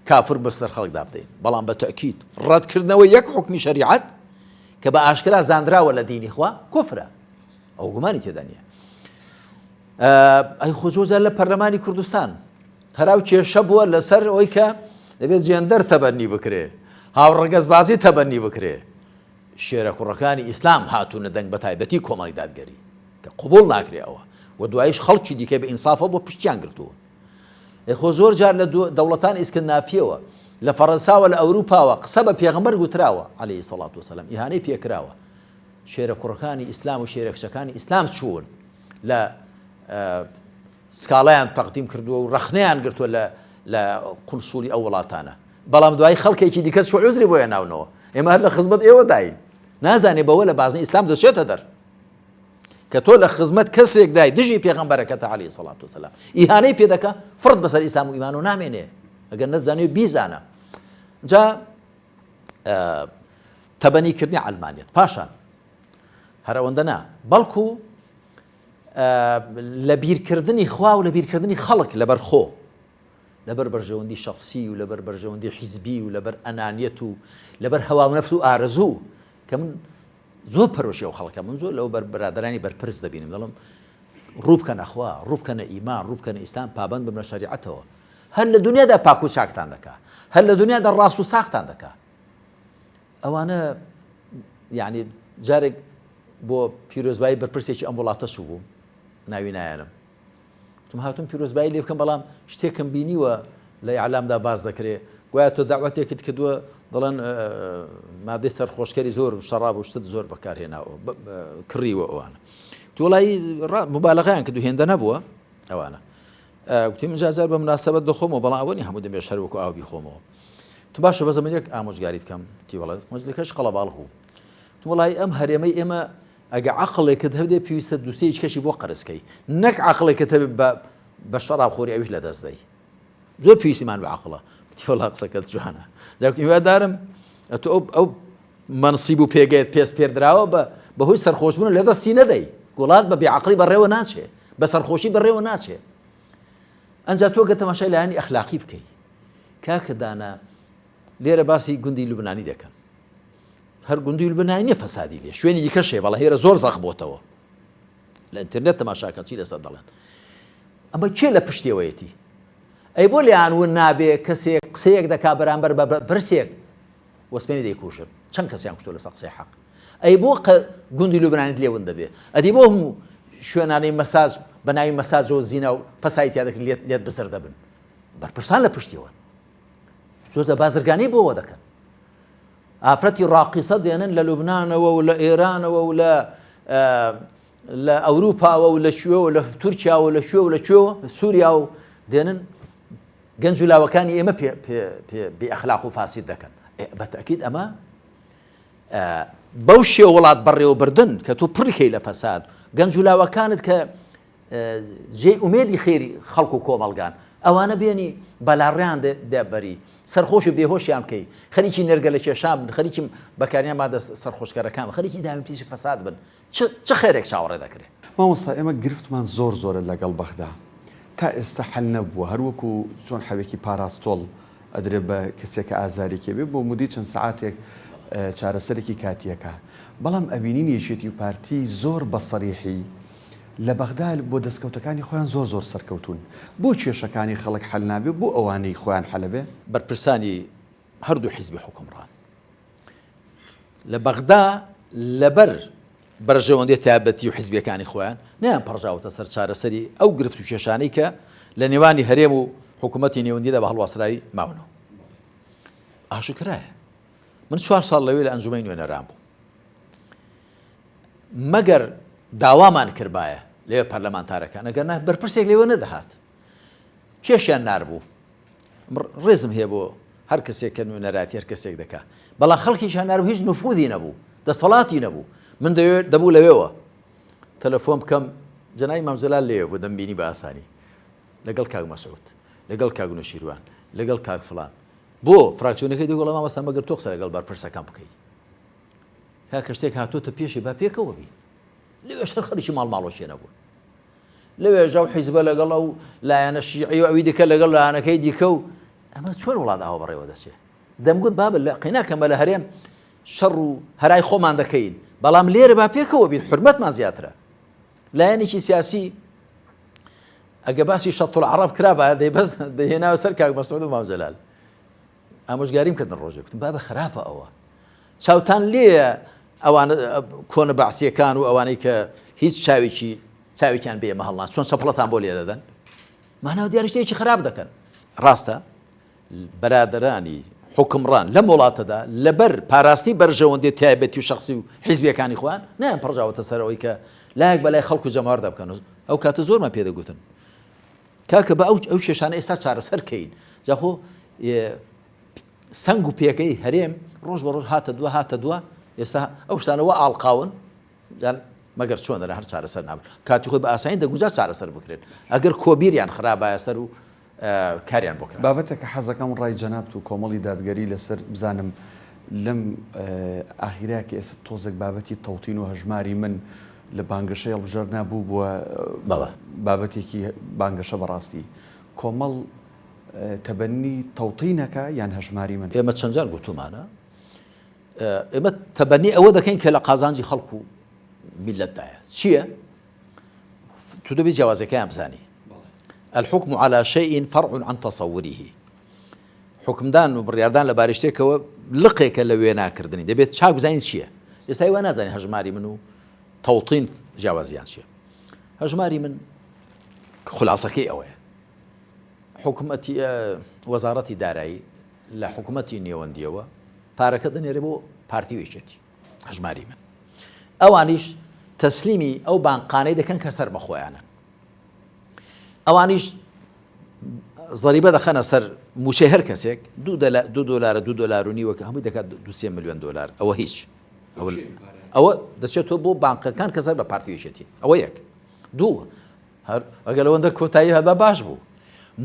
کافر بەسەر خەڵکدا بدەین بەڵام بە تەئکید ڕەتکردنەوە یەک حوکمی شەریعەت کە بە ئاشکرا زانراوە لە دینی خوا کوفرە ئەو گومانی تێدا نییە ئەی خۆ زۆر لە پەرلەمانی کوردستان هەراو کێشە بووە لەسەر ئەوەی کە دەبێت جێندەر تەبەنی بکرێ هاوڕەگەزبازی تەبەنی بکرێ شێرە کوڕەکانی ئیسلام هاتوونە دەنگ بە تایبەتی کۆمەڵی دادگەری کە قبوڵ ناکرێ ئەوە و دوایش خەڵکی دیکە بە ئینسافەوە بۆ پشتیان گرتووە. ئێ خۆ زۆر جار لە دەوڵەتان ئیسکندنافیەوە لە فەڕەنساوە لە ئەوروپاوە قسە بە پێغەمبەر گوتراوە عەلەیهی سەڵات وسەلام ئیهانەی پێکراوە شێرە کوڕەکانی ئیسلام و شێرە کچەکانی ئیسلام چوون لە سکاڵایان تەقدیم کردووە و ڕەخنەیان گرتووە لە لە قونسولی ئەو وڵاتانە بەڵام دوای خەڵکێکی دیکە چوو عوزری بۆیە ناونەوە ئێمە هەر لە خزمەت ئێوەداین نازانێ بەوە لە بازنەی ئیسلام دەچێتە دەر کە تۆ لە خزمەت کەسێکدای دژی پێغەمبەرەکەتە عەلەیهی سەڵات وسەلام ئیهانەی پێ دەکا فڕت بەسەر ئیسلام و ئیمان و نامێنێ ئەگەر نەتزانێ بیزانە جا تەبەنی کردنی عەلمانیەت پاشان هەر ئەوەندە نا بەڵکو لە بیرکردنی خوا و لە بیرکردنی خەڵک لەبەر خۆ لەبەر بەرژەوەندی شخصی و لەبەر بەرژەوەندی حیزبی و لەبەر ئەنانیەت و لەبەر هەوا و نەفس و ئارەزوو کە من زۆر پەرۆشی ئەو خەڵکە من زۆر لەو برادەرانی بەرپرس دەبینم دەڵم ڕوو بکەنە خوا ڕوو بکەنە ئیمان ڕوو بکەنە ئیسلام پابند بن بە شەریعەتەوە هەر لە دنیادا پاک و چاکتان دەکا هەر لە دنیادا ڕاست و ساختان دەکا ئەوانە یعنی جارێک بۆ پیرۆزبایی بەرپرسێکی ئەم وڵاتە چوو بووم ناوی نایەنم وتم هاتووم پیرۆزبایی لێ بکەم بەڵام شتێکم بینیوە لە ئیعلامدا باس دەکرێ گوایە تۆ داوەتێکت کردووە دەڵێن مادەی سەرخۆشکەری زۆر و شەڕاب و شتت زۆر بەکارهێناوە کڕیوە ئەوانە تۆڵایی مبالغیان کردو هێندە نەبووە ئەوانە گوتی من جار بە مناسبەت دەخۆمەوە بەڵام ئەوە نیە هەموو دەمێ شەر وەکو ئاو بیخۆمەوە تو باشە بەزە من یەک ئامۆژگاری بکەم تی وەڵێت مەجلەکەش قەڵەباڵغ بوو تو وەڵی ئەم هەرێمەی ئێمە ئەگە عەقڵێکت هەبێ پێویستە دوو سێ کەشی بۆ قەرز کەی نەک عەقڵێکت هەبێ بە بە شەڕاب خۆری ئەویش لە دەست دەی زۆر پێویستیمان بە عەقڵە وتی وەڵا قسەکەت جوانە جا وتم هیوادارم ئەتۆ ئەو ئەو مەنسیب و پێگەیەت پێ سپێردراوە بە بەهۆی سەرخۆشبوون لە دەستی نەدەی وڵات بە بێعەقڵی بەڕێوە ناچێ بە سەرخۆشی بەڕێوە ناچێ ئەنجا تۆ گە تەماشای لایەنی ئەخلاقی بکەی کاکە دانا لێرە باسی گوندی لوبنانی دەکەن هەر گوندی لوبنانی نیە فەسادی لێ شوێنی دیکەش هەیە بەڵام هێرە زۆر زەق بۆتەوە لە ئینتەرنێت تەماشاکە چی لەسەر دەڵێن ئەمە کێ لە پشتیەوەیەتی ئەی بۆ لێیان ون نابێ کەسێک قسەیەک دەکا بەرامبەر بە پرسێک وەسپێنی دەیکوژن چەند کەسیان کوشتۆ لەسەر قسەی حەق ئەی بۆ گوندی لوبنانیت لێ ون دەبێ ئەدی بۆ هەموو شوێنانەی مەساج بە ناوی مەساجەوە زینا و فەسادی تیا دەکرێت لێت لێت بزر دەبن بەرپرسان لە پشتیەوەن زۆر بازرگانی بۆوە دەکەن ئافرەتی ڕاقیسە دێنن لە لوبنانەوە و لە ئێرانەوە و لە. لە ئەوروپاوە و لە کوێوە لە تورکیاوە لە کوێ و لە کوێوە سووریا و دێنن گەنج و لاوەکانی ئێمە پێ بێ ئەخلاق و فاسید دەکەن. بە تەئکید ئەمە بەو شێوە وڵات بەڕێوەبردن کە تۆ پڕیکەی لە فەساد گەنج و لاوەکانت کە جێی ئومێدی خێری خەڵک و کۆمەڵگان ئەوانە بێنی بەلاڕێیان دەبەری سەرخۆش و بێهۆشیان بکەی خەریکی نێرگە لە کێشان بن خەریکی بەکاریان مادە سەرخۆشکەرەکان خەریکی داوێن پیسی فەساد بن چ خێرێک چاوەڕێ دەکرێ؟ مامۆستا ئێمە گرفتمان زۆر زۆرە لەگەڵ بەغدا تا ئێستا حەل نەبووە هەر وەکو چۆن حەوێکی پاراستۆڵ ئەدرێ بە کەسێک کە ئازارێکی هەبێ بۆ مودەی چەند سەعاتێک چارەسەرێکی کاتیەکە بەڵام ئەبینین یەکێتی و پارتی زۆر بە سەریحی لە بەغدا بۆ دەستکەوتەکانی خۆیان زۆر زۆر سەرکەوتوون بۆ کێشەکانی خەڵک حەل نابێ بۆ ئەوانەی خۆیان حەلەبێ؟ بەرپرسانی هەردوو حیزبی حوکمڕان لە بەغدا لەبەر بەرژەوەندی تایبەتی و حیزبیەکانی خۆیان نەیان پەڕژاوەتە سەر چارەسەری ئەو گرفت و کێشانەی کە لە نێوانی هەرێم و حکوومەتی نێوەندیدا بە هەڵواسراوی ماونەوە. ئاشکرایە من چوار ساڵ لەوێ لە ئەنجومەی نوێنەران بوو مەگەر داوامان کردبایە لەوێ پەرلەمانتارەکان ئەگەر نا بەرپرسێک لێوە نەدەهات کێشیان ناربوو ڕێزم هەیە بۆ هەر کەسێک کە نوێنەرایەتی هەر کەسێک دەکا بەڵام خەڵکیشیان ناربوو هیچ نفوذی نەبوو دەسەڵاتی نەبوو من دەوێت دەبوو لەوێوە تەلەفۆن بکەم جەنابی مام جەلال لێوێ بوو دەمبینی بە ئاسانی لەگەڵ کاک مەسعود لەگەڵ کاک نوشیروان لەگەڵ کاک فلان بۆ فراکسیۆنەکەی دەگوڵە مامۆستا مەگەر تۆ قسە لەگەڵ بەرپرسەکان بکەی کاکە شتێک هاتۆتە پێشێ با پێکەوە بین لەوێش هەر خەریکی ماڵ ماڵۆکێ نەبوون لەوێژ ئەو حیزبە لەگەڵ ئەو لایەنە شیعی و ئەوی دیکە لەگەڵ لایەنەکەی دیکە و ئەمە چۆن وڵات ئاوە بەڕێوە دەچێت دەمگوت بابە لە قیناکەمە لە هەرێم شەڕ و هەرای خۆمان دەکەین بەڵام لێرە با پێکەوە بین حرمەتمان زیاترە لایەنێکی سیاسی ئەگە باسی شەط العرب کرابا دەی بەس دەهێناوە سەر کاک مەسعود و مام جەلال ئامۆژگاریم کردن ڕۆژێک گوتم بابە خراپە ئەوە چاوتان لێیە ئەوانە کۆنە بەعسیەکان و ئەوانەی کە هیچ چاوێکی چاوێکیان بێ مە هەڵنا چۆن چەپڵەتان بۆ لێ دەدەن ماناو دیارە شتێکی خراپ دەکەن ڕاستە بەرادەرانی حکمڕان لەم وڵاتەدا لەبەر پاراستنی بەرژەوەندی تایبەتی و شخصی و حیزبیەکانی خۆیان نیان پڕژاوەتە سەرەوەی کە لایەک بەلای خەڵک و جەماوەردا بکەن ئەو کاتە زۆرمان پێدەگوتن کاکە بە ئەو ئەو کێشانە ئێستا چارەسەر کەین جا خۆ سنگ و پێگەی هەرێم ڕۆژ بە ڕۆژ هاتە دوا هاتە دوا ئێستا ئەو شتانەوە ئاڵقاون یان مەگەر چۆن دەرە هەر چارەسەر نابن کاتی خۆی بە ئاسانی دەگوزار چارەسەر بکرێن ئەگەر کۆبیریان خرابایە سەر و کاریان بۆ کرا. بابەتێکە حەزەکەم ڕای جەنابت و کۆمەڵی دادگەری لەسەر بزانم لەم ئاخیرە کە ئێستا تۆزێک بابەتی تەوتین و هەژماری من لە بانگەشەی هەڵبژاردنا بوو بووە بابەتێکی بانگەشە بەڕاستی کۆمەڵ تەبەنی تەوتینەکە یان هەژماری من؟ ئێمە چەند جار گوتومانە ئێمە تەبەنی ئەوە دەکەین کە لە قازانجی خەڵک و میللەتدایە چییە؟ تو دەبێت جیاوازەکەیان بزانی الحكم على شيء فرع عن تصوره حکمدان و بڕیاردان لە بارەی شتێکەوە لقێکە لە وێناکردنی دەبێت چاک بزانین چییە ئێستا وا نازانین هەژماری من و تەوتین جیاوازیان چییە هەژماری من خلاصەکەی ئەوەیە حکومەتی وەزارەتی دارایی لە حکوومەتی نێوەندیەوە پارەکە دەنێرێ بۆ پارتی و یەکێتی هەژماری من ئەوانیش تەسلیمی ئەو بانقانەی دەکەن کە سەر بەخۆیانن ئەوانیش زەریبە دەخەنە سەر موچەی هەر کەسێک دو دۆلارە دو دۆلار و نیوەکە هەمووی دەکات دوسێ میلیۆن دۆلار ئەوە هیچ ئەوە دەچێتەوە بۆ بانقەکان کە سەر بە پارتی یەکێتی ئەوە یەک دوو هەر ئەگەر ئەوەندە کۆتایی هەبا باش بوو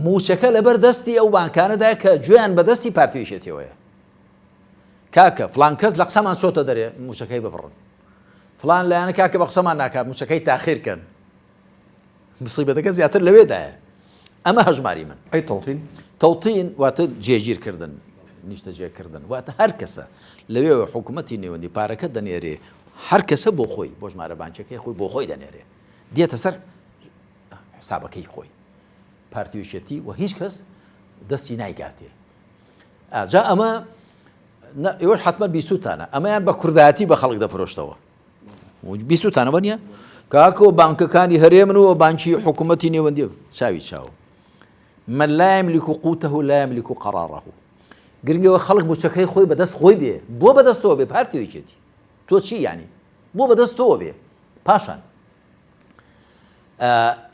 موچەکە لەبەر دەستی ئەو بانکانەدا کە گوێیان بەدەستی پارتی یەکێتیەوەیە کاکە فلان کەس لە قسەمان چۆتە دەرێ موچەکەی ببڕن فلان لایەنە کاکە بە قسەمان ناکات موچەکەی تاخیر کەن مصیبەتەکە زیاتر لەوێدایە ئەمە هەژماری من. ئەی تەوتین؟ تەوتین واتە جێگیرکردن، نیشتەجێکردن، واتە هەر کەسە لەوێوە حکوومەتی نێوەندی پارەکە دەنێرێ، هەر کەسە بۆ خۆی، بۆ ژمارە بانکیەکەی خۆی بۆ خۆی دەنێرێ، دێتە سەر حسابەکەی خۆی. پارتی و یەکێتی و هیچ کەس دەستی نایگاتێ. ئاجا ئەمە ئێوەش حتمما بیسوتانە ئەمەیان بە کوردایەتی بە خەڵک دەفرۆشتەوە. بیستوتانە وەنیە کاکۆ بانکەکانی هەرێمن و بانکی حکوومەتی نێوەندی چاوی چاو من لا يملك قوته لا يملك قراره گرنگەوە خەڵک موچەکەی خۆی بەدەست خۆی بێ بۆ بەدەستەوە بێ پارتی یەکێتی تۆ چی ینی بۆ بەدەستەوە بێ پاشان.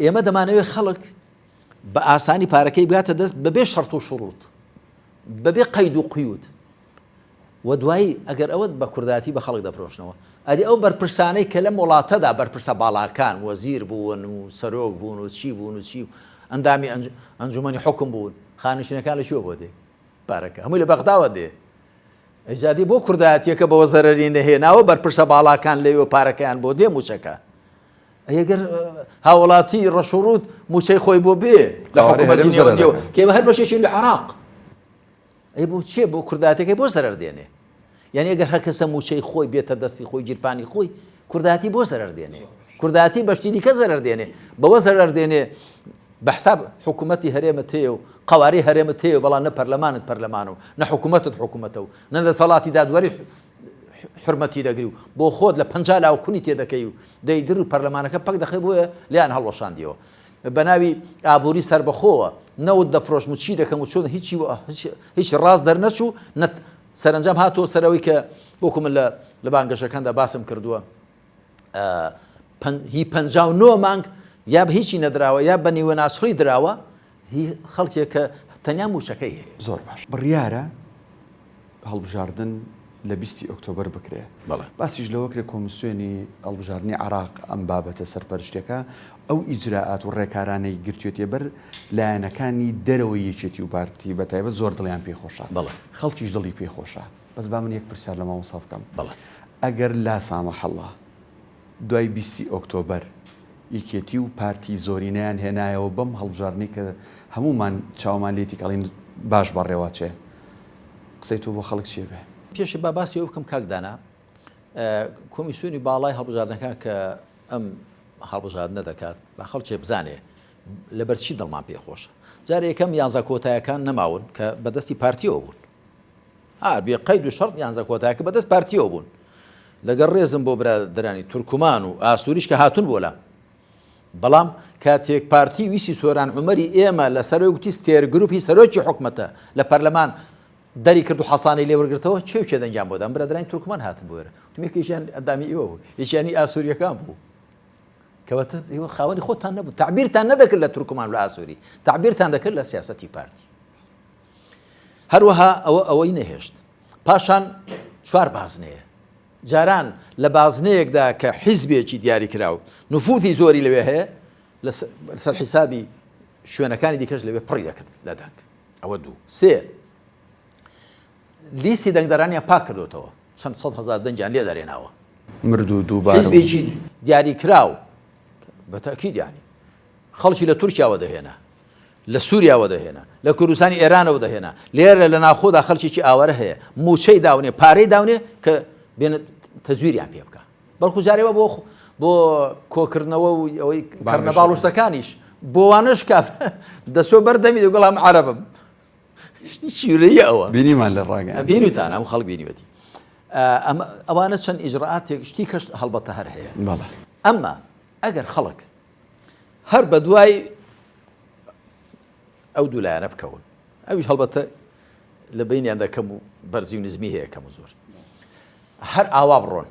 ئێمە دەمانەوێت خەڵک بە ئاسانی پارەکەی بگاتە دەست بەبێ شەرت و شروط بەبێ قەید و قیود و دوایی ئەگەر ئەوەت بە کوردایەتی بە خەڵک دەفرۆشنەوە ئەدی ئەو بەرپرسانەی کە لەم وڵاتەدا بەرپرسە باڵاکان وەزیر بوون و سەرۆک بوون و چی بوون و چی ئەندامی ئەنجومەنی حکم بوون خانشینەکان لە کوێ بۆ دێ پارەکە هەمووی لە بەغداوە دێ ئەجادی بۆ کوردایەتیەکە بەوە زەرەری نەهێناوە بەرپرسە باڵاکان لەوێ پارەکەیان بۆ دێ موچەکە ئەگەر هاوڵاتی ڕەشوڕوت موچەی خۆی بۆ بێ لە حکوومەتی نێوەندیەوە کێمە هەر بەشێکی لە عراق ئەی بۆ چیە بۆ کورداتەکەی بۆ زەرەر دێنێ یعنی ئەگەر هەر کەسە موچەی خۆی بێتە دەستی خۆی گیرفانی خۆی کورداتی بۆ زەرەر دێنێ کورداتی بەشتی دیکە زەرەر دێنێ بەوە زەرەر دێنێ بە حساب حکوومەتی هەرێمت هەیە و قواری هەرێمت هەیە بەڵام نە پەرلەمانت پەرلەمان و نە حکوومەتت حکوومەتە و نە دەسەڵاتی دادوەری حرمەتی دەگری و بۆ خۆت لە پەنجا لاو کونی تێدەکەی و دەیدر و پەرلەمانەکە پەک دەخەی بۆیە لیان هەڵوەشاندیەوە بە ناوی ئابووری سەربەخۆوە نەوت دەفرۆشم و چی دەکەم و چۆن هیچی هیچ ڕاست دەرنەچوو نەت سەرنجام هاتۆ سەرەوەی کە وەکو من لە لە بانگەشەکاندا باسم کردووە هی 59 مانگ یا بە هیچی نەدراوە یا بە نیوە ناسڕی دراوە هی خەڵکێک کە تەنیا موچەکەی هەیە. زۆر باش بڕیارە هەڵبژاردن لە بیستی ئۆکتۆبەر بکرێ. بەڵێ. باسیش لەوە کرێ کۆمیسیۆنی هەڵبژاردنی عێراق ئەم بابەتە سەرپەرشتیەکا، ئەو ئیجرائات و ڕێکارانەی گرتوێتیە بەر لایەنەکانی دەرەوەی یەکێتی و پارتی بە تایبەت زۆر دڵیان پێی خۆشە. بەڵێ. خەڵکیش دڵی پێی خۆشە. بەس با من یەک پرسیار لە مامۆستا بکەم. بەڵێ. ئەگەر لا سامح اللە دوای بیستی ئۆکتۆبەر یەکێتی و پارتی زۆرینەیان هێنایەوە بەم هەڵبژاردنەی کە هەموومان چاومان لێتی کە ئەڵێین باش بەڕێوەچێ قسەی تۆ بۆ خەڵک چیە بێ؟ پێش با باسی ئەوە بکەم کاک دانا کۆمیسیۆنی باڵای هەڵبژاردنەکان کە ئەم هەڵبژاردنە دەکات با خەڵکێ بزانێ لەبەر چی دڵمان پێ خۆشە جارێ یەکەم یانزە کۆتایەکان نەماون کە بەدەستی پارتیەوە بوون ها بێ قەید و شەرت یانزە کۆتایەکە بەدەست پارتیەوە بوون لەگەڵ ڕێزم بۆ برادرانی تورکمان و ئاسووریش کە هاتون بۆ لام بەڵام کاتێک پارتی ویستی سۆران عومەری ئێمە لە سەرۆی گوتی ستێر گروپی سەرۆکی حکومەتە لە پەرلەمان دەری کرد و حەسانەی لێ وەرگرتەوە چێ و چێ دەنگیان بۆ دام برادرانی تورکمان هاتن بۆ ئێرە وتم یەکێکیان ئەندامی ئێوە بوو یەکیانی ئاسووریەکان بوو کەواتە ئێوە خاوەنی خۆتان نەبوو تعبیرتان نەدەکرد لە تورکمان و لە ئاسووری تعبیرتان دەکرد لە سیاسەتی پارتی هەروەها ئەوە ئەوەی نەهێشت پاشان چوار بازنەیە جاران لە بازنەیەکدا کە حیزبێکی دیاریکراو نفوذی زۆری لەوێ هەیە، لەسەر حیسابی شوێنەکانی دیکەش لەوێ پڕی دەکرد لە دەنگ. ئەوە دوو. سێ، لیستی دەنگدەرانیان پاک کردوتەوە، چەند 100,000 دەنگیان لێ دەرێناوە. مرد و دووبارە و. حیزبێکی دیاریکراو بە تەئکید یانی خەڵکی لە تورکیاوە دەهێنا. لە سوریاوە دەهێنا، لە کوردستانی ئێرانەوە دەهێنا، لێرە لە ناوخۆدا خەڵکێکی ئاوارە هەیە، مووچەی داونێ، پارەی داونێ کە بێنە تەزویریان پێ بکا. بەڵکو جارێ وا بۆ بۆ کۆکردنەوە و ئەوەی کەرنەڤاڵ و شتەکانیش بۆ وانەش کابرا دەچۆ بەر دەمی دەگوت ئەم عەرەبم. شتی شیرەیە ئەوە. بینیمان لە ڕاگەیاندن. بینیتان هەموو خەڵک بینیوەتی. ئەمە ئەوانە چەند ئیجرائاتێک شتی کەش هەڵبەتە هەر هەیە. بەڵێ. ئەمما ئەگەر خەڵک هەر بە دوای ئەو دوو لایەنە بکەون ئەویش هەڵبەتە لە بینیاندا کەم و بەرزی و نزمی هەیە کەم و زۆر هەر ئاوا بڕۆن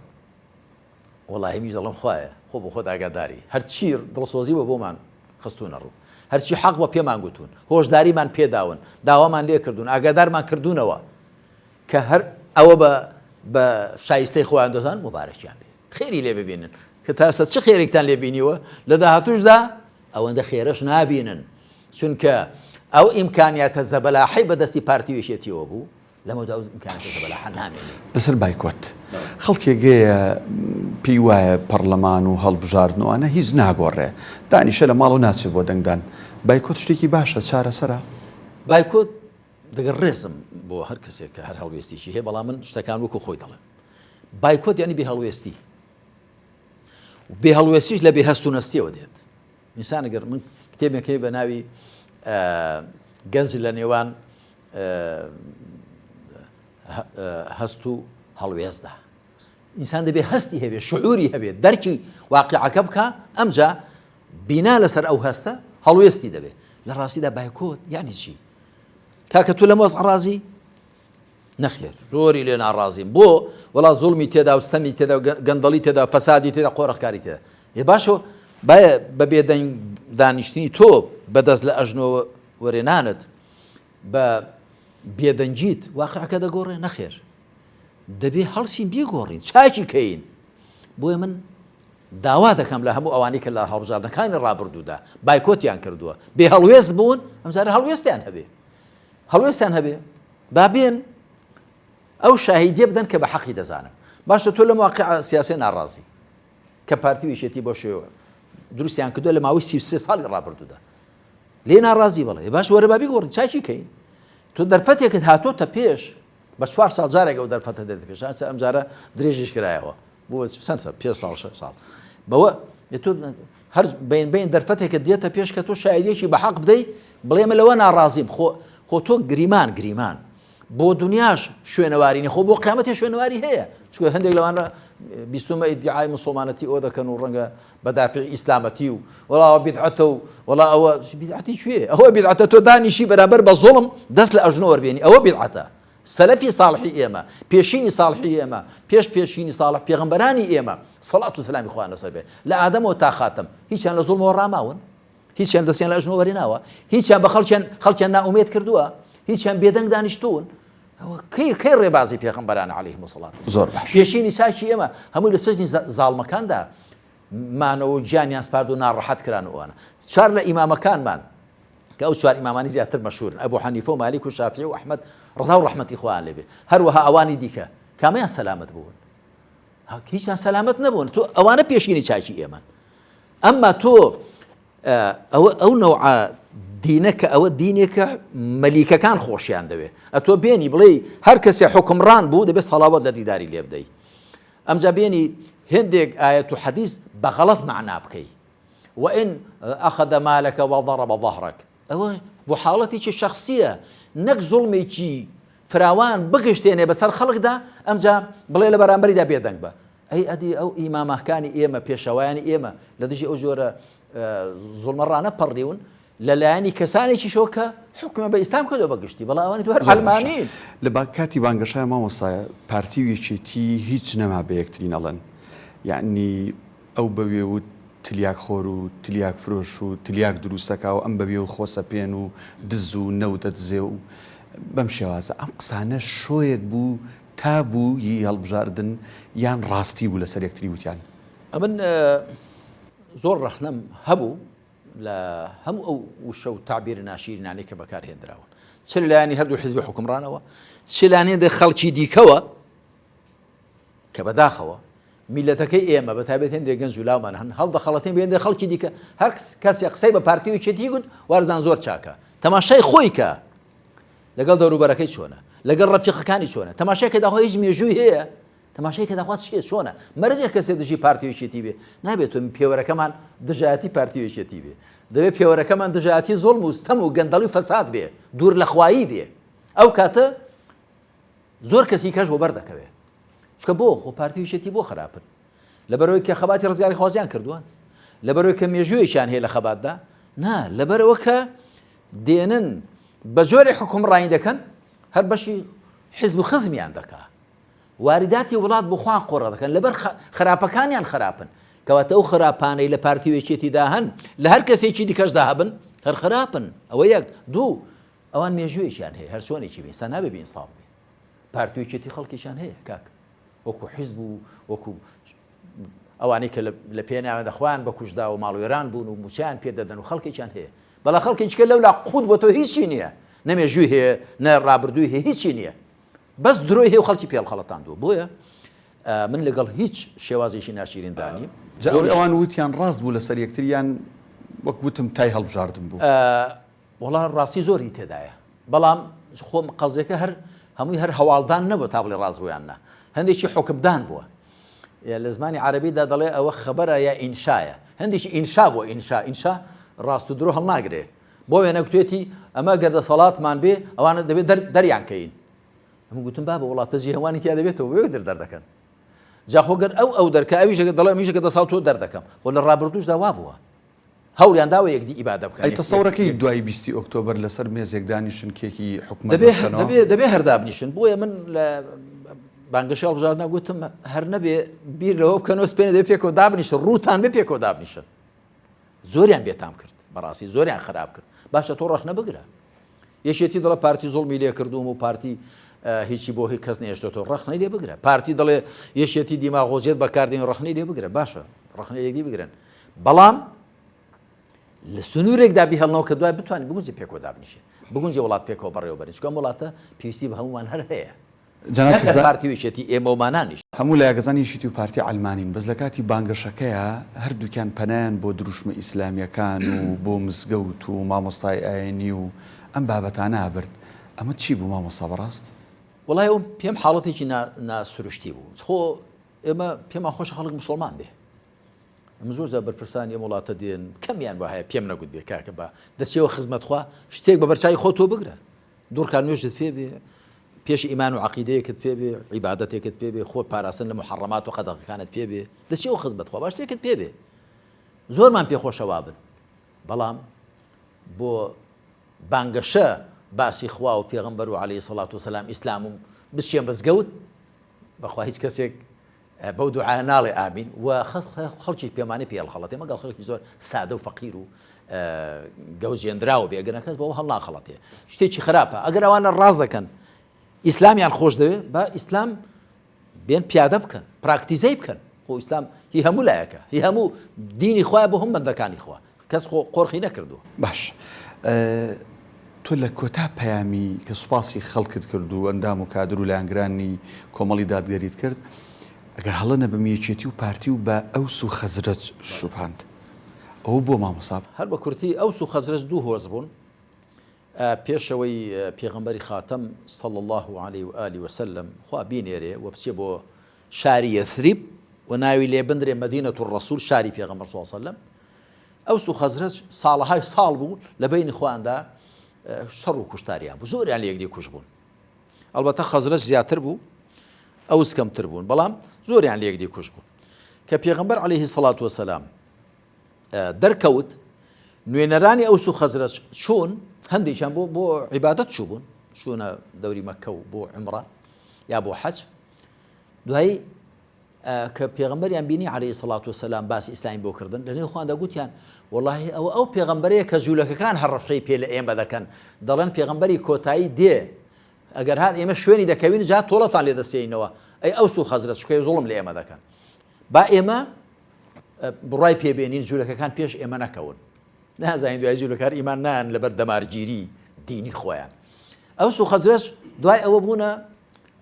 وەڵی میش دەڵم خوایە خۆ بۆ خۆت ئاگاداری هەرچی دڵسۆزی بە بۆمان خستونە ڕوو هەرچی حەق بە پێمان گوتون هۆشداریمان پێداون داوامان لێ کردوون ئاگادارمان کردوونەوە کە هەر ئەوە بە بە شایستەی خۆیان دەزان مبارەکیان بێ خێری لێ ببینن کە تا ئێستا چ خێرێکتان لێ بینیوە لە داهاتوشدا ئەوەندە خێرەش نابینن چونکە ئەو ئیمکانیاتە زەبەلاحەی بەدەستی پارتی و یەکێتیەوە بوو لەمەودا ئەو ئیمکانیاتە زەبەلاحە نامێنێ. لەسەر بایکۆت خەڵکێک هەیە پێی وایە پەڕلەمان و هەڵبژاردن و ئەوانە هیچ ناگۆڕێ دانیشە لە ماڵ و ناچێت بۆ دەنگدان بایکۆت شتێکی باشە چارەسەرە؟ بایکۆت دەگەر ڕێزم بۆ هەر کەسێک کە هەر هەڵوێستێکی هەیە بەڵام من شتەکان وەکو خۆی دەڵێم بایکۆت یعنی بێ هەڵوێستی بێ هەڵوێستیش لە بێ هەست و نەستیەوە دێت ئینسان گەر من کتێبێک هەیە بە ناوی گەنج لە نێوان هەست و هەڵوێستدا ئینسان دەبێ هەستی هەبێ شعوری هەبێت دەرکی واقعەکە بکە ئەمجا بینا لەسەر ئەو هەستە هەڵوێستی دەبێت لە ڕاستیدا بایکۆت یعنی چی کاکە تو لەم وەزعە ڕازی؟ نەخێر زۆری لێ ناڕازیم بۆ وەڵا زوڵمی تێدا و ستەمی تێدا و گەندەڵی تێدا فەسادی تێدا قۆرخکاری تێدا ێ باشە. بایە بە بێدەنگ دانیشتنی تۆ بەدەست لە ئەژنۆ وەرێنانت بە بێدەنگیت واقعەکە دەگۆڕێ نەخێر دەبێ هەڵسین بیگۆڕین چاکی کەین بۆیە من داوا دەکەم لە هەموو ئەوانەی کە لە هەڵبژاردنەکانی ڕابردوودا بایکۆتیان کردووە بێ هەڵوێست بوون ئەمجارە هەڵوێستیان هەبێ هەڵوێستیان هەبێ با بێن ئەو شاهیدیە بدەن کە بە حەقی دەزانن باشە تۆ لەم واقع سیاسی ناڕازی کە پارتی و یەکێتی بۆ شێوە دروستیان کردووە لە ماوەی 33 ساڵی ڕابردوودا لێ ناڕازی بەڵێ باش وەرە با بیگۆڕین چاکی کەین تۆ دەرفەتێکت هاتۆتە پێش بە چوار ساڵ جارێک ئەو دەرفەتە دێتە پێش ئەچ ئەم جارە درێژیش کرایەوە بۆ چەند ساڵ پێ ساڵ شەش ساڵ بەوە تۆ هەر بین بین دەرفەتێکە دێتە پێش کە تۆ شایدێکی بە حەق بدەی بڵێ من لەوە ناڕازیم خۆ خۆ تۆ گریمان گریمان بۆ دنیاش شوێنەواری نیە خۆ بۆ قیامەتێ شوێنەواری هەیە چونکە هەندێک لەوانە بیستومە ئیدعای مسلمانەتی ئەوە دەکەن و ڕەنگە بە دافعی ئیسلامەتی و وەڵا ئەوە بیدعەتە و وەڵا ئەوە بیدعەتی کوێ ئەوە بیدعەتە تۆ دانیشی بەرامبەر بە زوڵم دەست لە ئەژنۆ وەربێنی ئەوە بیدعەتە سەلەفی ساڵحی ئێمە پێشینی ساڵحی ئێمە پێش پێشینی ساڵح پێغەمبەرانی ئێمە سەڵات و سەلامی خوایان لەسەر بێ لە ئادەمەوە تا خاتەم هیچیان لە زوڵمەوە ڕاماون هیچیان دەستیان لە ئەژنۆ وەرێناوە هیچیان بە خەڵکیان خەڵکیان نائومێد کردووە هیچیان بێدەنگ دانیشتوون کەی کەی ڕێبازی پێغەمبەران عەلەیهم الصلاة زۆر باش پێشینی چاکی ئێمە هەمووی لە سەجنی زاڵمەکاندا مانەوە و گیانیان سپارد و ناڕەحەت کران و ئەوانە چوار لە ئیمامەکانمان کە ئەو چوار ئیمامانی زیاتر مەشهورن ئەبوو حەنیفە و مالیک و شافعی و ئەحمەد ڕەزا و ڕەحمەتی خۆیان لێبێ هەروەها ئەوانی دیکە کامیان سەلامەت بوون هیچیان سەلامەت نەبوون تۆ ئەوانە پێشینی چاکی ئێمەن ئەمما تۆ ئەوە ئەو نەوعە دینە کە ئەوە دینێکە مەلیکەکان خۆشیان دەوێ ئەتۆ بێنی بڵێ هەر کەسێ حکمڕان بوو دەبێت سەڵاوت لە دیداری لێ بدەی ئەمجا بێنی هێندێک ئاەت و حەدیث بە غەڵەت معنا بکەی وإن أخذ مالك وضرب ظهرك ئەوە بۆ حاڵەتێکی شخصیە نەک زوڵمێکی فراوان بگشتێنێ بەسەر خەڵکدا ئەمجا بڵێ لە بەرامبەریدا بێدەنگ بە ئەی ئەدی ئەو ئیمامەکانی ئێمە پێشەوایانی ئێمە لە دژی ئەو جۆرە زوڵمە ڕانەپەڕیون لە لایەنی کەسانێکیشەوە کە حوکمیان بە ئیسلام کردوە بە گشتی بەڵام ئەوانی تر هەر عەلمانین. لە کاتی بانگەشە مامۆستا پارتی و یەکێتی هیچ نەما بە یەکتری نەڵێن یەعنی ئەو بەوێ و تلیاک خۆر و تلیاک فرۆش و تلیاک دروستەکا و ئەم بەوێ و خۆسەپێن و دز و نەوت دەدزێ و بەم شێوازە ئەم قسانە شۆیەک بوو تا بوو ی هەڵبژاردن یان ڕاستی بوو لەسەر یەکتری وتیان؟ ئەمن زۆر ڕەخنەم هەبوو لە هەموو ئەو وشە و تەعبیرە ناشیرینانەی کە بەکار هێندراون چ لە لایەنی هەردوو حیزبی حوکمڕانەوە چ لە لایەنی خەڵکی دیکەوە کە بەداخەوە میلەتەکەی ئێمە بە تایبەت هێندێک گەنج و لاومان هەن هەڵدەخەڵەتێن بە هێندێک خەڵکی دیکە هەر کەسێک قسەی بە پارتی و یەکێتی گوت وارزان زۆر چاکە تەماشای خۆی کە لەگەڵ دەوروبەرەکەی چۆنە؟ لەگەڵ ڕەفیقەکانی چۆنە؟ تەماشای کە داخوا هیچ مێژووی هەیە؟ تەماشای کە داخوا چیە چۆنە؟ مەرجە کەسێ دژی پارتی و یەکێتی بێ نابێت تۆ پێوەرەکەمان دژایەتی پارتی و یەکێتی بێ دەبێت پێوەرەکەمان دژایەتی زوڵم و ستەم و گەندەڵی و فەساد بێ دوور لە خوایی بێ ئەو کاتە زۆر کەسی کەش وەبەر دەکەوێ چکە بۆ خۆ پارتی و یەکێتی بۆ خراپن لەبەرئەوەی کە خەباتی ڕزگاریخوازیان کردووە؟ لەبەرئەوەی کە مێژوویەکیان هەیە لە خەباتدا؟ نا، لەبەرئەوە کە دێنن بە جۆرێ حوکمڕانی دەکەن هەر بەشی حیزب و خزمیان دەکا. واریداتی وڵات بۆ خۆیان قۆڕە دەکەن لەبەر خراپەکانیان خراپن. کەواتە ئەو خراپانەی لە پارتی و یەکێتیدا هەن لە هەر کەسێکی دیکەشدا هەبن هەر خراپن. ئەوە یەک. دوو، ئەوان مێژوویەکیان هەیە هەر چۆنێکی بێ ئینسان نابێ بێ ئینساف بێ. پارتی و یەکێتی خەڵکێکیان هەیە کاک. وەکو حیزب و وەکو ئەوانەی کە لە پێناویاندا خۆیان بە کوشتدا و ماڵوێران بوون و مووچەیان پێ دەدەن و خەڵکێکیان هەیە بەڵام خەڵکێکی کە لەولا قوت بۆ تۆ هیچی نییە نە مێژووی هەیە نە ڕابردووی هەیە هیچی نییە بەس درۆی هەیە و خەڵکی پێڵ خەڵەتاندووە بۆیە من لەگەڵ هیچ شێوازێکی ناشیریندا نیم جا ئەوەی ئەوان وتیان ڕاست بوو لەسەر یەکتر یان وەک وتم تای هەڵبژاردن بوو؟ وەڵا ڕاستی زۆری تێدایە بەڵام خۆم قەزیەکە هەر هەمووی هەر هەواڵدان نەبوو تا بڵێ ڕاست بوو یان نا هەندێکی حوکمدان بووە لە زمانی عەرەبیدا دەڵێ ئەوە خەبەرە یا ئینشایە هەندێکی ئینشا بووە ئینشا ئینشا ڕاست و درۆ هەڵناگرێ بۆ وێنە گوتێتی ئەمە گەر دەسەڵاتمان بێ ئەوانە دەبێت دەریان کەین ئەم گوتم بابە وڵاتە جیهوانی تیا دەبێتەوە بێ دەر دەردەکەن جا خۆ گەر ئەو ئەو دەرکە ئەویش دەڵێ ئەمیش گەر دەسەڵات تۆ دەردەکەم خۆ لە ڕابردووشدا وا بووە هەوڵیان داوە یەکدی ئیبادە بکەن. ئەی تەسەورەکەی دوای بیستی ئۆکتۆبەر لەسەر مێزێک دانیشن کێکی حکومەت دەبێ بەشکەنەوە؟ دەبێ دەبێ هەر دابنیشن بۆیە من لە بانگەشەی هەڵبژاردنا گوتم هەر نەبێ بیر لەوە بکەنەوە سپێنێ دەبێ پێکەوە دابنیشن ڕووتان بێ پێکەوە دابنیشن. زۆریان بێتام کرد بەڕاستی زۆریان خراپ کرد باشە تۆ ڕەخنە بگرە یەکێتی دەڵێ پارتی زوڵمی لێ کردووم و پارتی هیچی بۆ هیچ کەس نێشتۆتەوە ڕەخنەی لێ بگرە پارتی دەڵێ یەکێتی دیماغۆزیەت بەکاردێن ڕەخنەی لێ بگرە باشە ڕەخنەی لێ بگرن بەڵام لە سنوورێکدا بیهێڵنەوە کە دوای بتوانین بگونجێ پێکەوە دابنیشێ بگونجێ وڵات پێکەوە بەڕێوە بەرین چونکە ئەم وڵاتە پێویستی بە هەموومان هەر هەیە جەناب نەک هەر زا. پارتی و یەکێتی ئێمەومانانیش. هەموو لایەک ئەزانن یەکێتی و پارتی عەلمانین بەس لەکاتی بانگەشەکەیا هەردووکیان پەنایان بۆ دروشمە ئیسلامیەکان و بۆ مزگەوت و مامۆستای ئاینی و ئەم بابەتانە ئەبرد ئەمە چی بوو مامۆستا بەڕاست؟ وەڵای ئەو پێم حاڵەتێکی نا نا سروشتی بوو خۆ ئێمە پێمان خۆشە خەڵک موسڵمان بێ ئەمن زۆر جار بەرپرسانی ئەم وڵاتە دێن کەمیان وا هەیە پێم نەگوت بێ کاکە با دەچێەوە خزمەت خوا شتێک بە بەرچوی خۆ تۆ بگرە دوڕکان نوێژت پێ بێ پێش ئیمان و عقیدەیەکت پێ بێ عیبادەتێکت پێ بێ خۆت پاراستن لە محەڕەمات و قەدەغەکانت پێ بێ دەچێەوە خزمەت خوا با شتێکت پێ بێ زۆرمان پێخۆشە وابن بەڵام بۆ بانگەشە باسی خوا و پێغەمبەر و عەلەیهی سەڵات وسەلام ئیسلام و بچێ مزگەوت بەخوا هیچ کەسێک بەو دوعایە ناڵێ ئامین و خەڵکی پێمانەی پێ هەڵخەڵەتێ مەگەڵ خەڵکی زۆر سادە و فەقیر و گەوجێنراوە بێ ئەگەر کەس بەوە هەڵناخەڵەتێ شتێکی خراپە ئەگەر ئەوانە ڕاست دەکەن ئیسلامیان خۆش دەوێ با ئیسلام بێن پیادە بکەن پراکتیزەی بکەن خۆ ئیسلام هی هەموو لایەکە هی هەموو دینی خوایە بۆ هەم بەندەکانی خوا کەس خۆ قۆرخی نەکردووە. باش تۆ لە کۆتا پەیامی کە سوپاسی خەڵکت کرد و ئەندام و کادر و لایەنگرانی کۆمەڵی دادگەریت کرد، ئەگەر هەڵە نەبم یەکێتی و پارتی و بە ئەوس و خەزرەج شوبهاند. ئەوە بۆ مامۆستا؟ هەر بە کورتی ئەوس و خەزرەج دوو هۆز بوون پێشەوەی پێغەمبەری خاتەم صلی اللە علیه و آله وسلم خوا بینێرێ و بچێ بۆ شاری یەثریب و ناوی لێ بندرێ مدینە الرسول شاری پێغەمبەر صلی اللە علیه وسلم ئەوس و خەزرەج ساڵەهای ساڵ بوو لە بەینی خۆیاندا شەڕ و کوشتاریان بوو زۆریان لە یەکدی کوش بوون ئەڵبەتە خەزرەج زیاتر بوو ئەوس کەمتر بوون بەڵام زۆریان لە یەکدی کوش بوون کە پێغەمبەر عەلەیهی سەڵات وەسەلام دەرکەوت نوێنەرانی ئەوس و خەزرەج چوون هەندێکیان بۆ بۆ عیبادەت چوو بوون چوونە دەوری مەکە و بۆ عمرە یا بۆ حەج دوایی کە پێغەمبەریان بینی عەلەیهی سەڵات وسەلام باسی ئیسلامی بۆ کردن لە نێو خۆیاندا گوتیان وەڵاهی ئەوە ئەو پێغەمبەرەیە کە جوولەکەکان هەڕەشەی پێ لە ئێمە دەکەن دەڵێن پێغەمبەری کۆتایی دێ ئەگەر هات ئێمە شوێنی دەکەوین جا تۆڵەتان لێ دەستێنەوە ئەی ئەوس و خەزرەج چونکە زوڵم لە ئێمە دەکەن با ئێمە بڕای پێبێنین جوولەکەکان پێش ئێمە نەکەون نازانین دوای جوولەکار ئیمان نان لەبەر دەمارگیری دینی خۆیان ئەوس و خەزرەج دوای ئەوە بوونە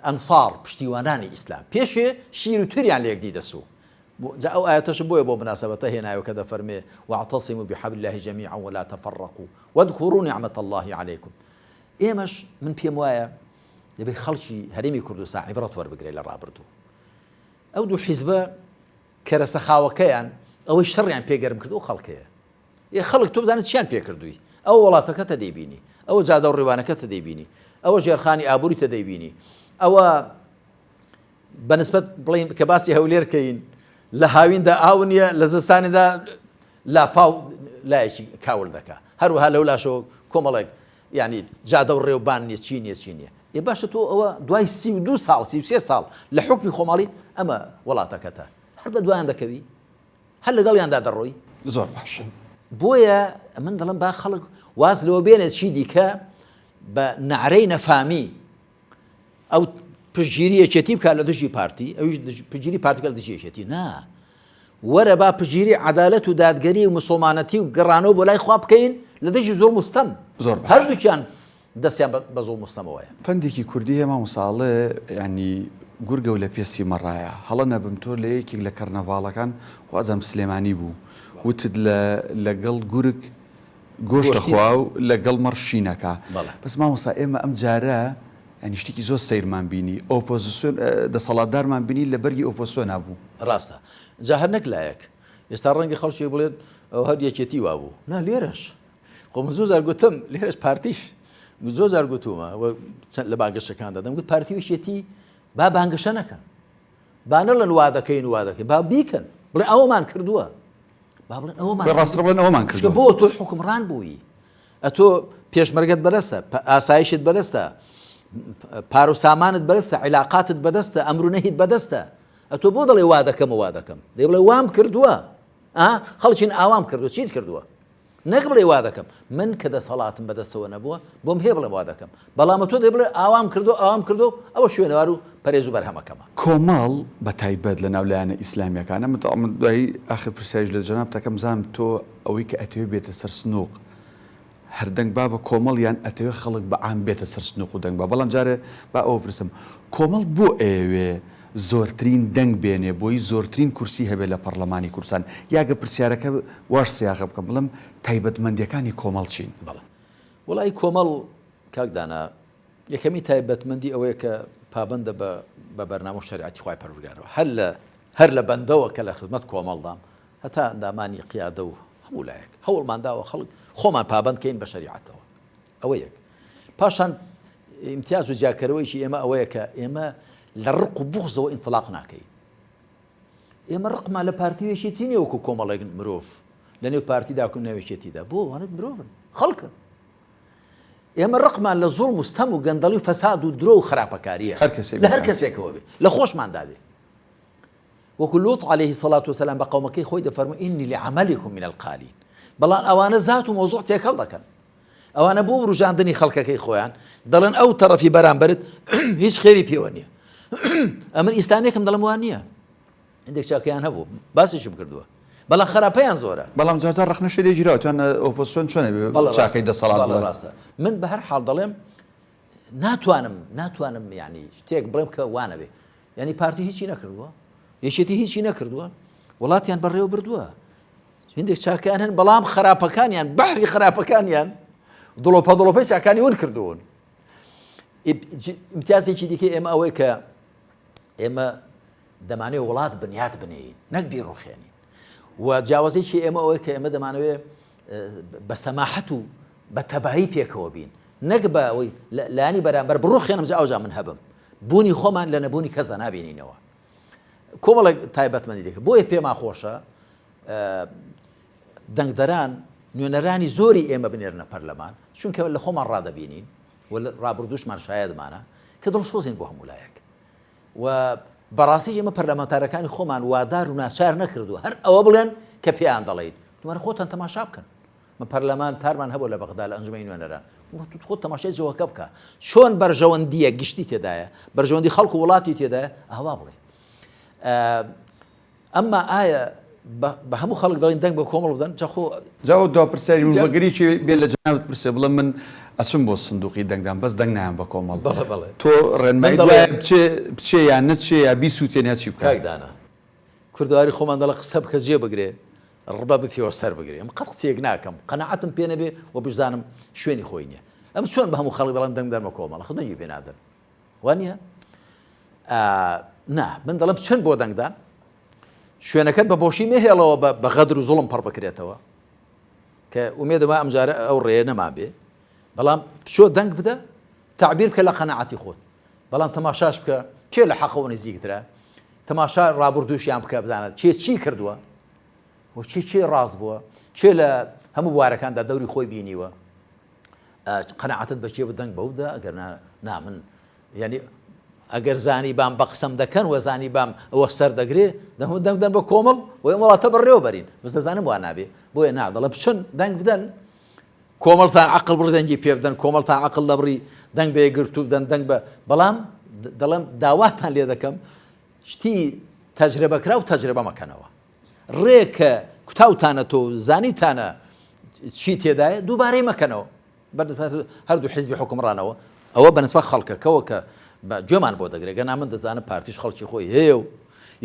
ئەنساڕ، پشتیوانانی ئیسلام، پێشێ شیر و تریان لە یەکدی دەسوو. جا ئەو ئایەتەشم بۆیە بۆ موناسەبەتە هێنایەوە کە دەفەرمێ، واعتصموا بحبل اللە جمیعا ولا تفرقوا واذکروا نعمة اللە علیکم. ئێمەش من پێم وایە دەبێ خەڵکی هەرێمی کوردستان عیبرەت وەربگرێ لە ڕابردوو. ئەو دوو حیزبە کەرەسە خاوەکەیان ئەوەی شەڕیان پێ گەرم کرد ئەو خەڵکەیە. ئێ خەڵک تۆ بزانە چیان پێکردووی ئەوە وڵاتەکەتە دەیبینی ئەوە جادە و ڕێوانەکەتە دەیبینی ئەوە ژێرخانی ئابووریتە دەیبینی ئەوە بەنسبەت بڵین کە باسی هەولێر کەین لە هاویندا ئاو نییە لە زستانیدا لافاو لایەکی کاول دەکا هەروەها لەو لاشەوە کۆمەڵێک ینی جادە و ڕێوبان نیە چی نیە چی نیە ئێ باشە تۆ ئەوە دوای 32 ساڵ 33 ساڵ لە حکمی خۆماڵی ئەمە وڵاتەکەتە هەر بە دوایان دەکەوی هەر لەگەڵیاندا دەڕۆی. زۆر باشە. بۆیە من دەڵێم با خەڵک واز لەوە بێنێت چی دیکە بە نەعرەی نەفامی ئەو پشتگیری یەکێتی بکات لە دژی پارتی ئەویش پشتگیری پارتی بکات لە دژی یەکێتی نا وەرە با پشتگیری عەدالەت و دادگەری و مسوڵمانەتی و گەڕانەوە بۆ لای خوا بکەین لە دژی زوڵم و ستەم زۆر باشە. هەردووکیان دەستیان بە زوڵم و ستەمەوەیە. پەندێکی کوردی هەیە مامۆستا ئەڵێ یانی گورگە و لە پێستی مەڕایە هەڵە نەبم تۆ لە یەکێک لە کەرنەڤاڵەکان وازانم سلێمانی بوو وتت لە لەگەڵ گورگ گۆشت ئەخوا و لەگەڵ مەڕ شین ئەکا بەس مامۆستا ئێمە ئەم جارە یانی شتێکی زۆر سەیرمان بینی ئۆپۆزسیۆن دەسەڵاتدارمان بینی لە بەرگی ئۆپۆزسیۆنا بوو. ڕاستە جا هەر نەک لایەک ئێستا ڕەنگە خەڵکێک بڵێن ئەوە هەر یەکێتی وابوو نا لێرەش خۆ من زۆر جار گوتم لێرەش پارتیش زۆر جار گوتومە لە بانگەشەکاندا دەمگوت پارتی و یەکێتی با بانگەشە نەکەن با نەڵێن وا دەکەین وا دەکەین با بیکەن بڵێ ئەوەمان کردووە با بڵێن ئەوەمان ڕاستە بڵێن ئەوەمان کردووە بۆ تۆ حکومڕان بووی ئەتۆ پێشمەرگەت بەدەستە ئاسایشت بەدەستە پار و سامانت بەدەستە عیلاقاتت بەدەستە ئەمر و نەهیت بەدەستە ئەتۆ بۆ دەڵێ وا دەکەم و وا دەکەم دەی بڵێ وام کردووە. ئا خەڵکین ئاوام کردووە چیت کردووە؟ نەک بڵێ وا دەکەم من کە دەسەڵاتم بەدەستەوە نەبووە بۆم هەیە بڵێم وا دەکەم بەڵام تۆ دەی بڵێ ئاوام کردو ئاوام کردو ئەوە شوێنەوار و پەرێز و بەرهەمەکەمە. کۆمەڵ بە تایبەت لە ناو لایەنە ئیسلامیەکانە من تەواو من دوایی ئاخر پرسیاریش لە جەنابت ئەکەم بزانم تۆ ئەوەی کە ئەتەوێ بێتە سەر سنوق هەر دەنگ با بە کۆمەڵ یان ئەتەوێ خەڵک بە عام بێتە سەر سنوق و دەنگ با بەڵام جارێ با ئەوە پرسم کۆمەڵ بۆ ئەیەوێ زۆرترین دەنگ بێنێ بۆی زۆرترین کورسی هەبێ لە پەڕلەمانی کوردستان یا گەر پرسیارەکە واش سیاغە بکەم بڵێم تایبەتمەندیەکانی کۆمەڵ چین؟ بەڵێ وەڵایی کۆمەڵ کاک دانا یەکەمی تایبەتمەندی ئەوەیە کە پابەندە بە بە بەرنامە و شەریعەتی خوای پەروەردگارەوە هەر لە هەر لە بەندەوە کە لە خزمەت کۆمەڵدام هەتا ئەندامانی قیادە و هەموو لایەک هەوڵمان داوە خەڵک خۆمان پابەند کەین بە شەریعەتەوە ئەوە یەک پاشان ئیمتیاز و جیاکەرەوەیکی ئێمە ئەوەیە کە ئێمە لە ڕق و بوغزەوە ئینتلاق ناکەین ئێمە ڕقمان لە پارتی و یەکێتی نییە وەکو کۆمەڵێک مرۆڤ لە نێو پارتیدا و ناوێکێتیدا بۆ وانە مرۆڤن خەڵکن ئێمە ڕقمان لە زوڵم و ستەم و گەندەڵی و فەساد و درۆ و خراپەکاریە لە هەر کەسێکەوە بێ لە خۆشماندا بێ وەکو لوط علیه الصلاة والسلام بە قەومەکەی خۆی دەفەرموو إني لعملكم من القالین بەڵام ئەوانە زات و مەوزوع تێکەڵ دەکەن ئەوانە بۆ وروژاندنی خەڵکەکەی خۆیان دەڵێن ئەو تەڕەفی بەرامبەرت هیچ خێری پێوە نییە ئەمن ئیسلامێکم دەڵم وان نییە هەندێک چاکەیان هەبوو باسیشم کردووە بەڵام خراپەیان زۆرە بەڵام جارجار ڕەخنەشی لێ گیراوە توان ئۆپۆزسیۆن چۆن چاکەی دەسەڵات ڕاستە من بە هەر حاڵ دەڵێم ناتوانم ناتوانم یعنی شتێک بڵێم کە وانەبێ یعنی پارتی هیچی نەکردووە یەکێتی هیچی نەکردووە وڵاتیان بەڕێوە بردووە هندێک چاکیان هەن بەڵام خراپەکانیان بەحری خراپەکانیان دڵۆپە دڵۆپەی چاکانی ون کردوون امتیازێکی دیکە ئێمە ئەوەی کە ئێمە دەمانێت وڵات بنیات بنێین نەک بیڕوخێنین و جیاوازێکی ئێمە ئەوەی کە ئێمە دەمانەوێت بە سەماحەت و بە تەبایی پێکەوە بین نەک بە ئەوەی لایەنی بەرامبەر بڕوخێنم جا ئەوجا من هەبم بوونی خۆمان لە نەبوونی کەسدا نابینینەوە کۆمەڵێک تایبەتمەندی دەکە بۆیە پێمان خۆشە دەنگدەران نوێنەرانی زۆری ئێمە بنێرنە پەرلەمان چونکە لە خۆمان ڕادەبینین و ڕابردوشمان شایەدمانە کە دڵسۆزین بۆ هەموو لایەک و بەڕاستی ئێمە پەرلەمانتارەکانی خۆمان وادار و ناچار نەکردووە هەر ئەوە بڵێن کە پێیان دەڵێین دووارە خۆتان تەماشا بکەن من پەرلەمانتارمان هەبوو لە بەغدا لە ئەنجومەنی نوێنەران خۆت تەماشای جەوەکە بکە چۆن بەرژەوەندیە گشتی تێدایە بەرژەوەندی خەڵک و وڵاتی تێدایە ئاوا بڵێ ئەمما ئایا بە هەموو خەڵک دەڵێن دەنگ بە کۆمەڵ بدەن جا خۆ جا ئەو دوا پرسیاری من بەگەری کێ بێ لە جەنابت پرسێ بڵێ من ئەچم بۆ سندوقی دەنگدان بەس دەنگ نایەم بە کۆمەڵ بەڵێ بەڵێ تۆ ڕێنماییت من دەڵێم وایە بچێ بچێ یان نەچێ یا بیسووتێنێ یا چی بکا؟ کاک دانا کوردەواری خۆمان دەڵێ قسە بکە جێ بگرێ ڕبە بپێوە سەر بگرێ من قەت قسەیەک ناکەم قەناعەتم پێ نەبێ و بشزانم شوێنی خۆی نییە ئەم چۆن بە هەموو خەڵک دەڵێن دەنگ دەن بە کۆمەڵ خۆ دەنگی پێ نادەن وا نییە؟ نا من دەڵێم چەند بۆ دەنگدان شوێنەکەت بە بۆشی مەهێڵەوە بە غەدر و زوڵم پڕ بکرێتەوە کە ئومێدەوە ئەمجارە ئەو ڕێ نەما بێ بەڵام بچۆ دەنگ بدە تعبیر بکە لە قەنەعەتی خۆت بەڵام تەماشاش بکە کێ لە حەقەوە نزیکترە تەماشا ڕابردووشیان بکە بزانە چێ چی کردووە و چی چی ڕاست بووە چێ لە هەموو بوارەکاندا دەوری خۆی بینیوە قەناعەتت بە کێ بوو دەنگ بەو بدە ئەگەر نا نا من یعنی ئەگەر زانی بام بە قسەم دەکەن وە زانی بام ئەوە سەر دەگرێ دەمە دەنگ دەن بە کۆمەڵ و ئەم وڵاتە بەڕێوە بەرین بەس دەزانم وا نابێ بۆیە نا دەڵێ بچن دەنگ بدەن کۆمەڵتان عقل بڕ دەنگی پێ بدەن کۆمەڵتان عقل لە بڕی دەنگ بە یەکگرتوو بدەن دەنگ بە بەڵام دەڵێم داواتان لێ دەکەم شتی تەجربەکراو تەجربە مەکەنەوە ڕێ کە کوتاوتانە تۆ زانیتانە چی تێدایە دووبارەی مەکەنەوە هەردوو حیزبی حکومڕانەوە ئەوە بەنسبە خەڵکەکەەوە کە بە گوێمان بۆ دەگرێت گەنا من دەزانم پارتیش خەڵکی خۆی هەیە و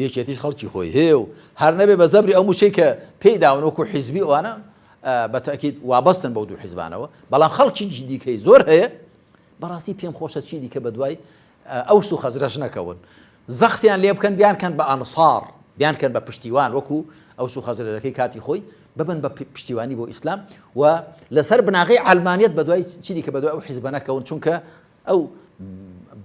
یەکێتیش خەڵکی خۆی هەیە و هەر نەبێ بە زەبری ئەو موچەی کە پێی داون وەکو حیزبی ئەوانە بە تاکید وابەستن بەو دوو حیزبانەوە بەڵام خەڵکی دیکەی زۆر هەیە بەڕاستی پێم خۆشە چی دیکە بە دوای ئەوس و خەزرەج نەکەون زەختیان لێ بکەن بیانکەن بە ئەنسار بیانکەن بە پشتیوان وەکو ئەوس و خەزرەجەکەی کاتی خۆی ببن بە پشتیوانی بۆ ئیسلام و لەسەر بناغەی عەلمانیەت بەدوای چی دیکە بەدوای ئەو حیزبە نەکەون چونکە ئەو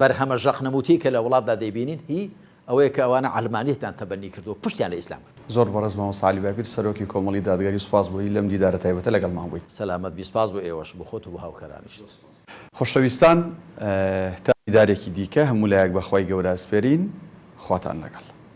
بەرهەمە ژەقنەموتی کە لە وڵاتدا دەیبینین هی ئەوەیە کە ئەوانە عەلمانیەتیان تەبەنی کردووە پشتیان لە ئیسلام کردووە. زۆر بەڕێز مامۆستا عەلی باپیر سەرۆکی کۆمەڵی دادگەری سوپاس بۆ هی لەم دیدارە تایبەتە لەگەڵمان بوویت. سەلامەت بی سوپاس بۆ ئێوەش بۆ خۆت و بۆ هاوکارانیشت. خۆشەویستان تا دیدارێکی دیکە هەموو لایەک بە خوای گەورە ئەسپێرین خواتان لەگەڵ.